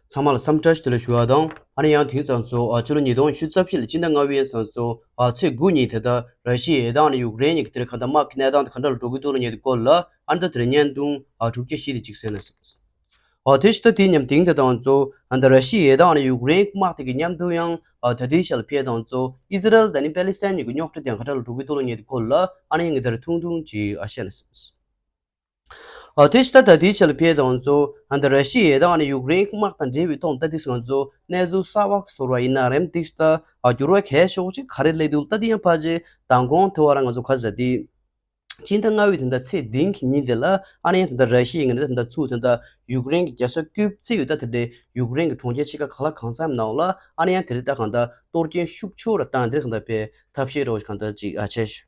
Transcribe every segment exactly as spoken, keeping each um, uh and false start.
ཚང་མ་ལ་འཚམས་འདྲི་ཞུ་དུ་ལ་ཞུ་བ་དང་། ཨ་ནི་ཡང་དེང་སང་ཚོ་ཨ་ཕྱི་ལོ་ཉིས་སྟོང་ཉི་ཤུ་རྩ་བཞི་ལ་སྤྱི་ཟླ་ལྔ་པའི་ཡན་སང་ཚོ་ཨ་ཚེས་དགུ་ཉིན་དེ་ལྟར་ར་ཤི་ཡའི་དང་ཨ་ནི་ཡུཀ་རེན་གཉིས་ཀྱི་དེར་གང་ལྟར་དམག་གི་གནས་སྟངས་དེ་ག་འདྲ་ལ་འགྲོ་གི་འདུག་ལ་ཉེ་དུ་སྐོར་ལ་ཨ་ནི་ད་དེར་བརྙན་ཐུང་ཨ་དྲུག་བརྒྱ་བཞི་དེ་གཅིག་གསན་ན་ཟེར། ཨོ་དེ་ཕྱི་ད་དེའི་མཉམ་དེང་དེ་དང་ཚོ་ཨ་ད་ར་ཤི་ཡའི་དང་ཨ་ནི་ཡུཀ་རེན་དམག་དེ་གི་མཉམ་དུ་ཡང་ཨ་ད་དེའི་ཤལ་ཕེ་དང་ཚོ་ཨི་ཟི་རལ་དང་ཨ་ནི་པེ་ལི་སི་ཐན་གཉིས་ཀྱི་རྙོག་དྲ་དེ་ག་འདྲ་ལ་འགྲོ་གི་འདུག་ལ་ཉེ་དུ་སྐོར་ལ་ཨ་ནི་ཡང་ངས་ད་རེ་ཐུང་ཐུང་ཅིག་ཨ་བཤད་ན་ཟེར། ཨ་དེ་ཕྱི་ད་ད་དེའི་ཤལ་ཕེ་དང་ཚོ་ཨ་ད་ར་ཤི་ཡའི་དང་ཨ་ནི་ཡུཀ་རེན་དམག་དང་འབྲེལ་བའི་ཐོག་ད་དེ་ང་ཚོ་གནས་ཚུལ་གསར་པ་བཟོ་བ་ཡིན་ན་རེམ་དེ་ཕྱི་ད་ཨ་འགྱུར་བ་གལ་ཆེ་བོ་ཅིག་ག་རེ་སླེབས་འདུག་ད་དེ་ཡང་ཕལ་ཆེར་མདང་དགོང་དེ་བ་རང་ང་ཚོ་ག་ཟེར་དེ། སྤྱི་ཟླ་ལྔ་པའི་དེ་འདྲ་ཚེས་བདུན་གྱི་ཉིན་དེ་ལ་ཨ་ནི་ཡང་དེ་འདྲ་ར་ཤི་ཡའི་ངོས་ནས་དེ་འདྲ་ཚུར་དེ་འདྲ་ཡུཀ་རེན་གྱི་རྒྱལ་ས་ཀིབ་བརྩིས་ཡོད་ད་དེ་འདྲའི་ཡུཀ་རེན་གྱི་གྲོང་ཁྱེར་ཕྱེད་ཀ་ག་ལ་གང་འཚམ་ནང་ལ་ཨ་ནི་ཡང་དེ་རིང་ད་གང་ལྟར་གཏོར་སྐྱོན་ཤུགས་ཆེ་བོ་ར་བཏང་དེ་རིང་གང་ལྟར་དཔེ་ཐབས་ཤེས་འདྲ་བོ་ཞིག་གང་ལྟར་ཅིག་ཨ་བྱས་ཤག་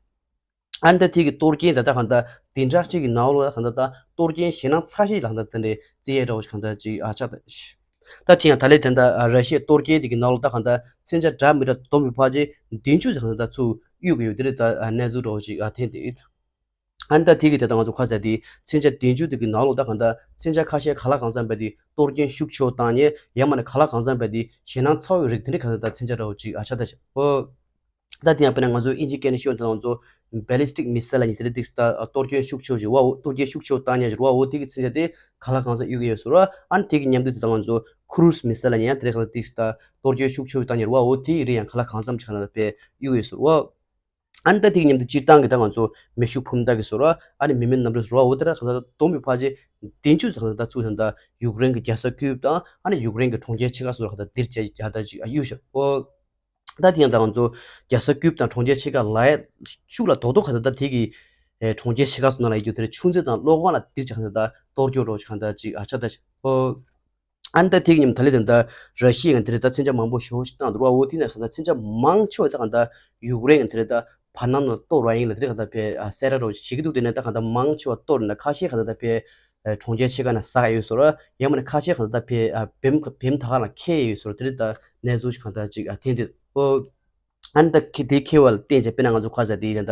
ཨ་ནི་ད་དེ་གི་གཏོར་སྐྱོན་ད་ད་གང་ལྟར་བདུན་ཕྲག་གཅིག་གི་ནང་ལོགས་ད་གང་ལྟར་ད་གཏོར་སྐྱོན་ཞེད་སྣང་ཚ་ཤོས་ལ་གང་ལྟར་དེ་འདྲའི་རྩིས་ཡས་འདྲ་བོ་ཞིག་གང་ལྟར་ཅིག་ཨ་ཆགས་ད། ད་དེ་ཡང་ད་ལན་དེ་འདྲ་ཨ་ར་ཤི་ཡའི་གཏོར་སྐྱོན་དེ་གི་ནང་ལོགས་ད་གང་ལྟར་མཚོན་ཆ་འདྲ་མི་འདྲ་སྡོམ་པའི་ཕལ་ཆེར་བདུན་ཅུ་ཙམ་གང་ལྟར་ད་ཚུར་གཡུག་གི་ཡོད་དེ་རེད། ད་ཨ་གནས་ཚུལ་འདྲ་བོ་ཅིག་ཨ་ཐོན་ཏེ་ཡོད། ཨ་ནི་ད་དེ་གི་དེ་ད་ང་ཚོ་ཁ་ཟས་དེ་མཚོན་ཆ་བདུན་ཅུ་དེ་གི་ནང་ལོགས་ད་གང་ལྟར་མཚོན་ཆ་ཁ་ཤས་ག་ལ་གང་འཚམ་པ་དེ་གཏོར་སྐྱོན་ཤུགས་ཆེ་བོ་བཏང་ནས་ཡང་མིན་ན་ག་ལ་གང་འཚམ་པ་དེ་ཞེད་སྣང་ཚ་བོའི་རིགས་དེ་འདྲ་གང་ལྟར་ད་མཚོན་ཆ་འདྲ་བོ་ཅིག་ཨ་ཆགས་ད་ཤག་ཨོ། ད་དེ་ཡང་དཔེར་ན་ང་ཚོ་དབྱིན་ཇི་སྐད་ནས་ཤོད་ན་ང་ཚོ་ballistic missile ལ་ཉིན་དེ་རེད་འདུག་ད་གཏོར་སྐྱོན་ཤུགས་ཆེ་ཞིག་བ་འོ་གཏོར་སྐྱོན་ཤུགས་ཆེ་བཏང་ཉེན་ཞིག་བ་འོ་དེ་གི་ཚིག་དེ་ག་ལ་གང་ས་གཡུག་གི་ཡོད་ཟེར་བ། ཨ་ནི་དེ་གི་མཉམ་དུ་དེ་ད་ང་ཚོ་cruise missile ལ་ཉིན་ཡང་དེ་རེད་ག་ལ་འདུག་ད་གཏོར་སྐྱོན་ཤུགས་ཆེ་བཏང་ཉེན་བ་འོ་དེ་གི་རིགས་ཡང་ག་ལ་གང་འཚམ་ཅིག་ག་ལ་དཔེ་གཡུག་གི་ཡོད་ཟེར་བ། ཨ་ནི་ད་དེ་གི་མཉམ་དུ་སྤྱིར་བཏང་གི་ད་ང་ཚོ་མེ་ཤུགས་འཕུར་མདའ་གི་ཟེར་བ་ཨ་ནི་མི་མེད་གནམ་གྲུ་ཟེར་བ་འོ་དེ་ར་ག་ལ་སྡོམ་པའི་ཕལ་ཆེར་བདུན་ཅུ་ཙམ་ད་ཚུར་ད་ཡུཀ་རེན་གི་རྒྱལ་ས་ཀིབ་དང་ཨ་ནི་ཡུཀ་རེན་གི་གྲོང་ཁྱེར་ཕྱེད་ཀ་སོགས་ལ་ག་ད་དེར་བྱས་ཡ་ད་ཅིག་གཡུག་ཤག་ཨོ། ད་དེ་ཡང་ད་ང་ཚོ་རྒྱལ་ས་ཀིབ་དང་གྲོང་ཁྱེར་ཕྱེད་ཀ་ལ་ཡ་ཤུགས་ལ་རྡོག་རྡོག་ག་ད་ད་དེ་གི་ཨེ་གྲོང་ཁྱེར་ཕྱེད་ཀ་སོགས་ནང་ལ་ཡོད་རྒྱུ་དེར་ཆུ་མཛོད་དང་གློག་ཁང་ལ་དེར་ཅིག་ག་ད་ད་གཏོར་སྐྱོན་རོགས་ཅིག་ག་ད་ཅིག་ཨ་ཆ་ད་ཅིག་ཨོ། ཨ་ནི་ད་དེ་གི་མཉམ་ད་ལེ་དེ་འདྲ་ར་ཤི་ཡ་ང་དེ་རེད་ད་མཚོན་ཆ་མང་པོ་ཞེ་པོ་ཞིག་བཏང་འདུག་ར། འོ་དེ་ནས་ག་ད་མཚོན་ཆ་མང་ཆེ་བ་ད་ག་ད་ཡུཀ་རེན་ང་དེ་རེད་ད་བར་སྣང་ནང་གཏོར་བ་ཡིན་ལ་དེ་རེད་ག་ད་ཕེ་ཨ་གསལ་ར་རོགས་ཅིག་བྱེད་ཀྱི་འདུག་དེ་ནས་ད་ག་ད་མང་ཆེ་བ་གཏོར་ནས་ཁ་ཤས་ག་ད་ད་ཕེ། ཨ་གྲོང་ཁྱེར་ཕྱེད་ཀ་ན་ཟག་ཡོད་ཟེར་ར། ཡང་མིན་ན་ཁ་ཤས་གང་ལྟར་ཕེ་ཨ་བེམ་བེམ་ད་ག་ལ་ཁེལ་ཡོད་ཟེར་ར། དེ་རིང་ད་གནས་ཚུལ་ཞིག་གང་ལྟར་ཅིག་ཨ་ཐོན་ཏེ། ཨོ། ཨ་ནི་ད་ཁེ་དེ་ཁེལ་བ་ལ་བརྟེན་བྱས་དཔེར་ན་ང་ཚོ་ཁ་ཟས་དེ་ཡིན་ད་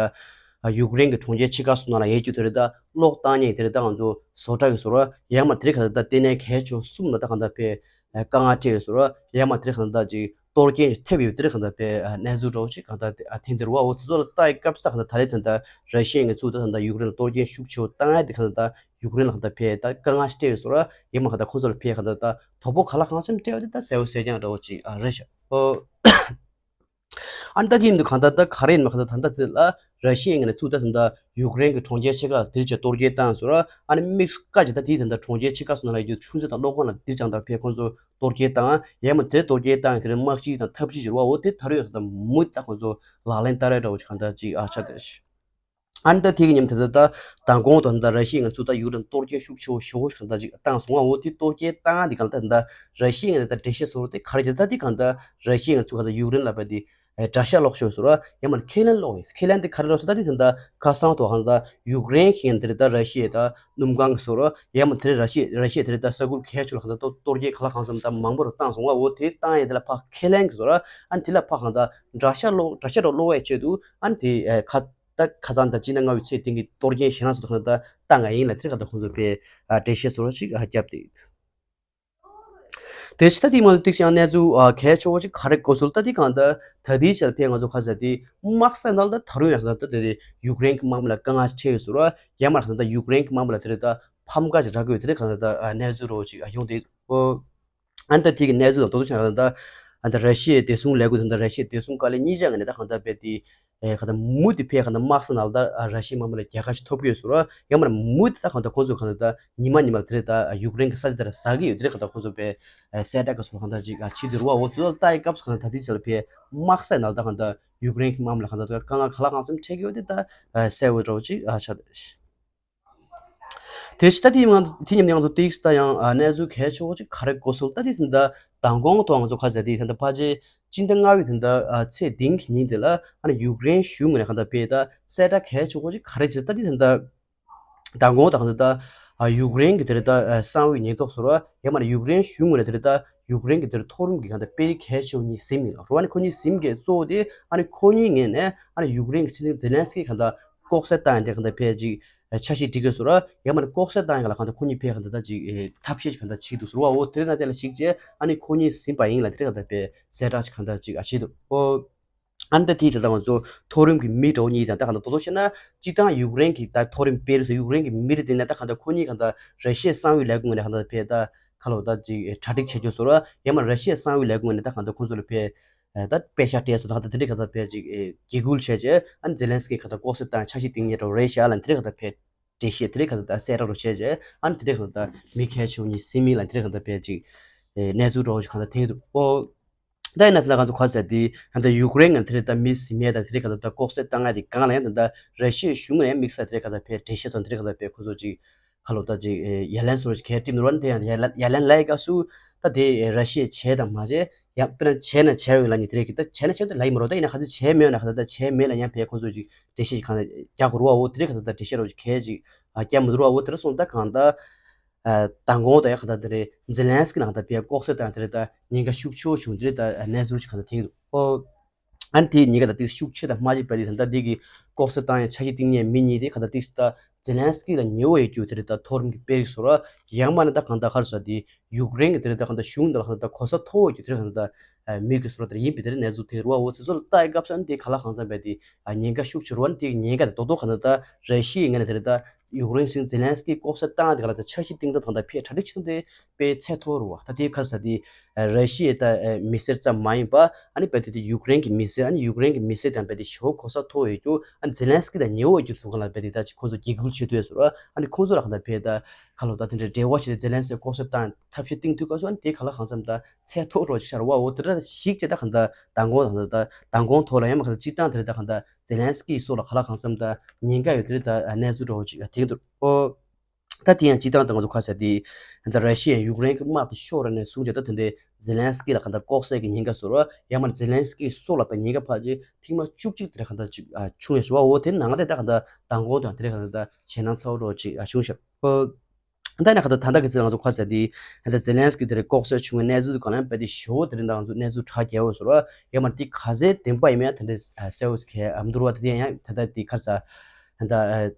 ཨ་ཡུཀ་རེན་གྱི་གྲོང་ཁྱེར་ཕྱེད་ཀ་སོགས་ནང་ལ་ཡོད་རྒྱུ་དེ་རིང་ད་གློག་བཏང་ཉེན་དེ་རིང་ད་ང་ཚོ་བཟོ་གྲྭ་གི་ཟེར་ར། ཡང་མིན་དེ་རིང་གང་ལྟར་ད་ལྟེ་གནས་གལ་ཆེ་བ་གསུམ་ལ་ད་གང་ལྟར་ཕེ་ཨ་དཀའ་ངལ་འཕྲད་ཡོད་ཟེར་ར། ཡང་མིན་དེ་རིང་གང་ལྟར་ཅིག་གཏོར་སྐྱོན་ཞིག་ཐེབས་ཡོད་དེ་རིང་གང་ལྟར་ཕེ་ཨ་གནས་ཚུལ་འདྲ་བོ་ཞིག་གང་ལྟར་ཨ་ཐོན་དེ་རུ་བ། འོ་དེ་ཚོ་ལ་ལྟ་ཡི་སྐབས་སུ་ད་གང་ལྟར་ད་རེས་དེ་ད་ར་ཤི་ཡ་ངི་ཚུགས་ད་གང་ལྟར་ཡུཀ་རེན་ལ་གཏོར་སྐྱོན་ཤུགས་ཆེ་བ་བཏང་ཡ་དེ་གང་ལྟར་ད་ཡུཀ་རེན་ལ་གང་ལྟར་ཕེ་ད་དཀའ་ངལ་ཞིག་འཕྲད་ཡོད་ཟེར་ར། ཡང་མིན་གང་ལྟར་ཁོང་ཚོ་ལ་ཕེ་གང་ལྟར་ད་དོ་ཕོག་ག་ལ་གང་འཚམ་འཕྲད་ཡོད་དེ་ད་གསལ་བོ་གསལ་རྐྱང་འདྲ་བོ་ཅིག་ཨ་རེད་ཤག་ཨོ། ཨ་ནི་ད་དེ་ཡིན་དུས་གང་ལྟར་ད་ག་རེ་ཡིན་མ་གང་ལྟར་ད་ལྟ་དེ་ལ་ར་ཤི་ཡའི་ངོས་ནས་ཚུར་ད་ད་ལྟ་ཡུཀ་རེན་གྱི་གྲོང་ཁྱེར་ཕྱེད་ཀ་ལ་དེར་བྱས་གཏོར་སྐྱོན་བཏང་ཟེར་ར། ཨ་ནི་དམིགས་བཀའ་ཅིག་ད་དེའི་ད་ལྟ་གྲོང་ཁྱེར་ཕྱེད་ཀ་སོགས་ནང་ལ་ཡོད་ཆུ་མཛོད་དང་གློག་ཁང་ལ་དེར་ཀྱང་ད་ཕེ་ཁོང་ཚོ་གཏོར་སྐྱོན་བཏང་། ཡང་མིན་དེར་གཏོར་སྐྱོན་བཏང་ཡང་དེར་དམག་སྤྱི་དང་ཐབས་ཇུས་ཟེར་བ་འོ་དེ་ད་རུང་ཡང་ད་ལྟ་མུ་མཐུད་ད་ཁོང་ཚོ་ལག་ལེན་བསྟར་ཡ་འདྲ་བོ་ཅིག་གང་ལྟར་ཅིག་ཨ་ཆགས་བསྡད། ཨ་ནི་ད་དེ་གི་མཉམ་དེ་ད་ལྟ་མདང་དགོང་དང་ད་ར་ཤི་ཡ་ང་ཚོ་ད་ཡུཀ་རེན་གཏོར་སྐྱོན་ཤུགས་ཆེ་བོ་ཞེ་པོ་ཞིག་གང་ལྟར་ཅིག་བཏང་སོང་ང་། འོ་དེ་གཏོར་སྐྱོན་བཏང་དེ་གང་ལྟར་ད་ར་ཤི་ཡ་ང་ད་འགྲེལ་བཤད་བཟོ་རོགས་དེ་ག་རེ་དེ་ད་དེ་གང་ལྟར་ར་ཤི་ཡ་ང་ཚོ་གང་ལྟར་ཡུཀ་རེན་ལ་བས་དེ་དགྲ་ཤ་སློག་ཤོག་ཟེར་ར། ཡང་མིན་ཁས་ལེན་སློག་ཡིན། ཁས་ལེན་དེ་ག་རེ་ལབ་སོང་ད་དེ་ད་ལྟ་ཁ་སང་ཐོག་གང་ལྟར་ཡུཀ་རེན་གྱིས་དེ་རེད་ད་ར་ཤི་ཡའི་ད་སྣུམ་ཁང་གི་ཟེར་ར། ཡང་མིན་དེ་རེད་ར་ཤི་ར་ཤི་ཡ་དེ་རེད་ད་ས་ཁུལ་གལ་ཆེ་ལ་གང་ལྟར་གཏོར་གཏོར་སྐྱོན་ག་ལ་གང་འཚམ་ད་མང་པོ་རུ་བཏང་སོང་ང་། འོ་དེ་བཏང་ཡ་དེ་ལ་ཕར་ཁས་ལེན་གི་ཟེར་ར། ཨ་ནི་དེ་ལ་ཕར་གང་ལྟར་དགྲ་ཤ་སློག་དགྲ་ཤ་རུ་སློག་ཡའི་ཆེད་དུ་ཨ་ནི་དེ་ཁ་ད་ཁ་སང་ད་སྤྱི་ཟླ་ལྔ་པའི་ཚེས་བདུན་གྱི་གཏོར་སྐྱོན་ཞེད་སྣང་སོགས་ད་གང་ལྟར་བཏང་ཡ་ཡིན་ལ་དེ་གང་ལྟར་ཁོང་ཚོ་ཕེ་འགྲེལ་བཤད་བཟོ་རོགས་ཅིག་བརྒྱབ་སྟེ། དེ་ཕྱི་ད་དེ་མ་གཏོགས་ཏིག་ཅང་གནས་ཚུལ་གལ་ཆེ་བོ་ཅིག་ག་རེ་གོ་ཚུལ་ད་དེ་གང་ལྟར་ད་དེའི་ཆར་ཕེ་ང་ཚོ་ཁ་ཟེར་དེ་དམག་ས་ནང་ལ་ད་རུང་ཡང་ད་དེ་ཡུཀ་རེན་གྱི་དམག་མི་ལ་དཀའ་ངལ་འཕྲད་ཡོད་ཟེར་ར། ཡང་མིན་ད་ཡུཀ་རེན་གྱི་དམག་མི་ལ་དེ་རེད་ད་ཕམ་ཁ་ཅིག་རག་གི་ཡོད་དེ་རེད་གང་ལྟར་ད་གནས་ཚུལ་རོ་ཅིག་ཡོང་དེ། ཨ་ནི་ད་དེ་གི་གནས་ཚུལ་ལ་དོ་དོ་ཆ་ད་ཨ་ད་ར་ཤི་ཡའི་བདེ་སྲུང་ལས་འགུལ་དང་ད་ར་ཤི་ཡའི་བདེ་སྲུང་བཀའ་བློན་གཉིས་ཆ་ངོས་ནས་ད་གང་ལྟར་དཔེ་དེ་ཨེ་གང་ལྟར་མུ་མཐུད་དེ་ཕེ་གང་ལྟར་དམག་ས་ནང་ལ་ད་ར་ཤི་ཡའི་དམག་མི་ལ་རྒྱལ་ཁ་ཞིག་ཐོབ་ཀྱི་ཡོད་ཟེར་ར། ཡང་མིན་མུ་མཐུད་ད་གང་ལྟར་ཁོང་ཚོས་གང་ལྟར་ད་ཉི་མ་ཉི་མ་ལ་དེ་རེད་ད་ཡུཀ་རེན་གྱི་ས་ཆ་དེ་ལ་ཟ་གི་ཡོད་དེ་རེད། གང་ལྟར་ཁོང་ཚོ་དཔེ་ཨེ་གསལ་བསྒྲགས་ག་སོགས་གང་ལྟར་ཅིག་ཨ་བྱེད་དེ་རུ་བ། འོ་ཚོ་ལ་ལྟ་ཡི་སྐབས་སུ་གང་ལྟར་ད་དེ་ཆ་ལ་ཕེ་དམག་ས་ནང་ལ་ད་གང་ལྟར་ཡུཀ་རེན་གྱི་དམག་མི་ལ་གང་ལྟར་ད་དཀའ་ངལ་ག་ལ་གང་འཚམ་འཕྲད་ཀྱི་ཡོད་དེ་ད་ཨེ་གསལ་བོ་འདྲ་བོ་ཅིག་ཨ་ཆགས་ཏེ། དེ་ཕྱི་ད་དེ་མཉམ་དུ་དེ་མཉམ་དུ་ཡང་ང་ཚོ་ཏིག་ཙམ་ད་ཡང་ཨ་གནས་ཚུལ་གལ་ཆེ་བོ་ཅིག་ག་རེ་གོ་སོང་ད་དེ་ད་མདང་དགོང་ཐོག་ང་ཚོ་ཁ་ཟེར་དེ་ད་ཕལ་ཆེར་སྤྱི་ཟླ་ལྔ་པའི་ད་ཨ་ཚེས་བདུན་གྱི་ཉིན་དེ་ལ་ཨ་ནི་ཡུཀ་རེན་གཞུང་ངོས་ནས་གང་ལྟར་ཕེ་ད་གསལ་བསྒྲགས་གལ་ཆེ་བོ་ཅིག་ག་རེ་བྱས་ད་དེ་ད་མདང་དགོང་ད་གང་ལྟར་ད་ཨ་ཡུཀ་རེན་གྱི་དེ་རེད་ད་ཨ་གསང་བའི་ཉེན་རྟོག་ཟེར་བ་ཡང་མིན་ཡུཀ་རེན་གཞུང་ངོས་ནས་དེ་རེད་ད་ཡུཀ་རེན་གྱི་དེ་རེད་མཐོ་རིམ་གྱི་གང་ལྟར་དཔོན་རིགས་གལ་ཆེ་བོ་གཉིས་ཟིན་མིན་ལ་རུ་བ་ནི་ཁོ་གཉིས་ཟིན་གྱི་གཙོ་བོ་དེ་ཨ་ནི་ཁོ་གཉིས་ངོས་ནས་ཨ་ནི་ཡུཀ་རེན་གྱི་སྲིད་འཛིན་ཛེ་ལན་སི་ཀི་གང་ལྟར་ལྐོག་ཟ་བཏང་ཡ་དེ་གང་ལྟར་ཕེ་ཅིག་འཆར་གཞི་སྒྲིག་གི་ཟེར་ར། ཡང་མ་ནི་ལྐོག་ཟ་བཏང་ཡ་ལ་གང་ལྟར་ཁོ་གཉིས་ཕེ་གང་ལྟར་ད་ཅིག་ཐབས་ཤེས་གང་ལྟར་བྱེད་འདུག་ཟེར་བ། འོ་དེ་རིང་ན་དེ་ལ་གཞིགས་བྱས་ཨ་ནི་ཁོ་གཉིས་ཟིན་པ་ཡིན་ལ་དེ་རིང་གང་ལྟར་ཕེ་གསལ་བསྒྲགས་གང་ལྟར་ཅིག་ཨ་བྱེད་འདུག་ཨོ། ཨ་ནི་ད་དེའི་ད་ལྟ་ང་ཚོ་མཐོ་རིམ་གྱི་མི་འདྲ་བོ་གཉིས་དང་ད་གང་ལྟར་དོ་དོ་བྱས་ན་སྤྱི་བཏང་ཡུཀ་རེན་གྱི་ད་མཐོ་རིམ་དཔེ་རིས་སུ་ཡུཀ་རེན་གྱི་མི་རིགས་དེ་ནས་ད་གང་ལྟར་ཁོ་གཉིས་གང་ལྟར་ར་ཤི་ཡའི་གསང་བའི་ལས་ཁུངས་ནས་གང་ལྟར་ཕེ་ད་ཁ་ལོ་ད་ཅིག་གྲ་སྒྲིག་བྱེད་རྒྱུ་ཟེར་ར། ཡང་མ་ར་ཤི་ཡའི་གསང་བའི་ལས་ཁུངས་ནས་ད་གང་ལྟར་ཁོ་ཚོ་ལ་ཕེ་ད་དཔེ་ཤག་སྤྲད་སོང་། ད་གང་ལྟར་དེ་འདྲའི་གང་ལྟར་ཕེ་ཅིག་འཇིགས་སྐུལ་བྱས་རྗེས་ཨ་ནི་ཛེ་ལན་སི་ཀི་གང་ལྟར་ལྐོག་ཟ་བཏང་འཆར་གཞི་བཏིང་ཉེ་འགྲོ་རེད་ཤག་ལ་དེ་འདྲའི་གང་ལྟར་ཕེ་འགྲེལ་བཤད་དེ་འདྲའི་གང་ལྟར་གསལ་བསྒྲགས་རོ་བྱས་རྗེས་ཨ་ནི་དེ་འདྲའི་གང་ལྟར་མི་གལ་ཆེ་བོ་གཉིས་ཟིན་མིན་ལ་དེ་འདྲའི་གང་ལྟར་ཕེ་ཅིག་གནས་ཚུལ་འདྲ་བོ་ཞིག་གང་ལྟར་ཐོན་གྱི་འདུག་ཨོ། ད་ཡིན་ན་དེ་ལ་ང་ཚོ་ག་ཟེར་དེ་ད་ཡུཀ་རེན་ང་དེ་རེད་ད་མི་ཟིན་མེད་ད་དེ་རེད་ག་ད་ལྐོག་ཟ་བཏང་ཡ་དེ་གང་ལ་ཡང་ད་ད་ར་ཤི་ཡའི་གཞུང་ནས་དམིགས་བསལ་དེ་རེད་ག་ད་ཕེ་འགྲེལ་བཤད་ཚོ་དེ་རེད་ག་ད་ཕེ་ཁོ་ཚོ་ཅིག་ཁ་ལོ་ད་ཅིག་ཡ་ལན་སོར་ཅིག་གས་ཏིམ་རོ་ན་དེ་ཡང་ཡ་ལན་ཡ་ལན་ལའི་སྐབས་སུ་ད་དེ་ར་ཤི་ཡས་བྱས་དང་མ་བྱས་ཡང་དཔེར་ན་བྱས་ན་བྱས་ཡོད་ལ་ཉི་དེ་རེད་གི་ད་བྱས་ན་བྱས་ད་ལ་ཡི་མ་རོ་ད་ཡིན་ན་ག་ཚོད་བྱས་མེད་ན་ག་ད་ད་བྱས་མེད་ལ་ཡང་ཕེ་ཁོ་ཚོ་ཅིག་འགྲེལ་བཤད་ཅིག་གང་ད་རྒྱག་དགོས་རོ་བ་འོ་དེ་རེད་ག་ད་ད་འགྲེལ་བཤད་རོ་ཅིག་གས་ཅིག་རྒྱག་མི་འདུག་རོ་བ་འོ་དེ་རེད་སོང་ད་གང་ད། མདང་དགོང་དང་ཡང་ཁ་ད་དེ་རེད་ཛེ་ལན་སི་ཀི་ལ་ཁ་ད་ཕེ་ལྐོག་ཟ་བཏང་དེ་རེད་ད་ཉེན་ཁ་ཤུགས་ཆེ་བོ་བྱུང་དེ་རེད་ད་གནས་ཚུལ་ཅིག་ག་ད་ཐེངས་འདུག་ཨོ། ཨ་ནི་དེའི་ཉེན་ཁ་ད་ཏིག་ཤུགས་ཆེ་དང་མ་གཅིག་པ་དེ་ད་ལྟ་འདི་གི་ལྐོག་ཟ་བཏང་ཡང་འཆར་གཞི་བཏིང་ཉེན་མི་གཉིས་དེ་ཁ་ད་ཏིག་ད་ཛེ་ལན་སི་ཀི་ལ་ཉེ་བོ་ཡོད་རྒྱུ་དེ་རེད་ད་མཐོ་རིམ་གྱི་དཔེ་རིགས་སོ་ར། ཡང་མ་ནི་ད་གང་ད་གར་ས་དེ་ཡུཀ་རེན་གི་དེ་རེད་ད་གང་ད་གཞུང་ད་ལ་ཁ་ད་གོ་ས་མཐོ་བོ་རྒྱུ་དེ་རེད་གང་ད་མི་གི་སོ་ར་དེ་ཡིན་པའི་དེ་རེད་གནས་ཚུལ་དེ་རུ་བ་འོ་དེ་ཚོ་ལ་ལྟ་ཡི་སྐབས་སུ་ཨ་ནི་དེ་ག་ལ་གང་འཚམ་པའི་དེ་ཉེན་ཁ་ཤུགས་ཆེ་རུ་བ་ཨ་ནི་དེ་གི་ཉེན་ཁ་དེ་དོ་དོ་གང་ད་ད་ར་ཤི་ཡའི་ངོས་ནས་དེ་རེད་ད། ཡུཀ་རེན་གཞུང་ཛེ་ལན་སི་ཀི་ལྐོག་ཟ་བཏང་དེ་ག་ལ་ད་འཆར་གཞི་བཏིང་སྟངས་དང་ད་ཕེ་གྲ་སྒྲིག་བྱེད་སྟངས་དེ་དཔེ་ཚད་མཐོ་རུ་བ་ད་དེ་ག་ས་དེ་ར་ཤི་ཡའི་ད་མི་སེར་ཙམ་མ་ཡིན་པ་ཨ་ནི་དཔེ་དེ་དེ་ཡུཀ་རེན་གྱི་མི་སེར་ཨ་ནི་ཡུཀ་རེན་གྱི་མི་སེར་དང་དཔེ་དེ་ཞེ་པོ་གོ་ས་མཐོ་བའི་རྒྱུ་ཨ་ནི་ཛེ་ལན་སི་ཀི་དང་ཉེ་བོ་རྒྱུ་ཚུལ་ག་ལ་དཔེ་དེ་ད་ཅིག་ཁོ་ཚོ་འཇིགས་སྐུལ་བྱེད་དུས་སོ་ར་ཨ་ནི་ཁོ་ཚོ་ལ་ག་ད་ཕེ་ད་ག་ལོ་ད་དེ་འདྲའི་འབྲེལ་བ་བྱེད་དེ་ཛེ་ལན་སི་ཀི་ལྐོག་ཟ་བཏང་ཐབས་ཤེས་བཏིང་དུས་ག་སོ་ཨ་ནི་དེ་ག་ལ་གང་འཚམ་ད་ཚད་མཐོ་རུ་ཤར་བ་འོ་དེ་འདྲ་ཞིག་བྱེད་ད་ག་ད་མདང་དགོང་ད་ད་མདང་དགོང་ཐོག་ལ་ཡང་མ་ག་ད་སྤྱིར་བཏང་དེ་རེད་ད་ག་ད། ཛེ་ལན་སི་ཀི་སོགས་ལ་ག་ལ་གང་འཚམ་དང་ཉེན་ཁ་ཡོད་དེ་རེད་ད་གནས་ཚུལ་འདྲ་བོ་ཅིག་ཐེག་འདུག་ཨོ། ད་དེ་ཡང་སྤྱིར་བཏང་དང་ང་ཚོ་ཁ་ས་དེ་ད་ར་ཤི་ཡ་ཡུཀ་རེན་གྱི་དམག་དེ་ཤོར་ར་ནས་བཟུང་བྱས་ད་དེ་འདྲའི་ཛེ་ལན་སི་ཀི་ལ་ག་ད་ལྐོག་ཟ་གི་ཉེན་ཁ་བཟོ་ར་ཡང་མ་ཛེ་ལན་སི་ཀི་སོགས་ལ་ད་ཉེན་ཁ་ཕལ་ཆེར་ཐེངས་མ་བཅུ་གཅིག་དེ་ར་ག་ད་ཅིག་བྱུང་ཡོད་ཞུ་བ་འོ་དེ་ནང་ལ་དེ་ད་ག་ད་མདང་དགོང་དང་དེ་ར་ག་ད་ཞེད་སྣང་ཚ་བོ་འདྲ་བོ་ཅིག་བྱུང་ཤག་ཨོ། ད་ནི་ཁ་ད་ད་ལྟ་གི་ཚེ་ང་ཚོ་ཁ་ས་དེ་ད་ཛེ་ལན་སི་ཀི་དེ་ར་ལྐོག་ཟ་བྱུང་བའི་གནས་ཚུལ་དེ་གང་ལ་ཡང་དཔེ་དེ་ཞེ་པོ་དེ་རིང་ད་ང་ཚོ་གནས་ཚུལ་དྲག་རྒྱས་འོ་བཟོ་ར་ཡང་མ་དེ་ག་ཚད་བདེན་པ་ཡིན་མིན་ཡང་དེ་འདྲའི་གསལ་བོ་གལ་ཨ་མི་འདུག་ར། དེ་ཡང་ད་ལྟ་དེ་ཁ་ས་ད་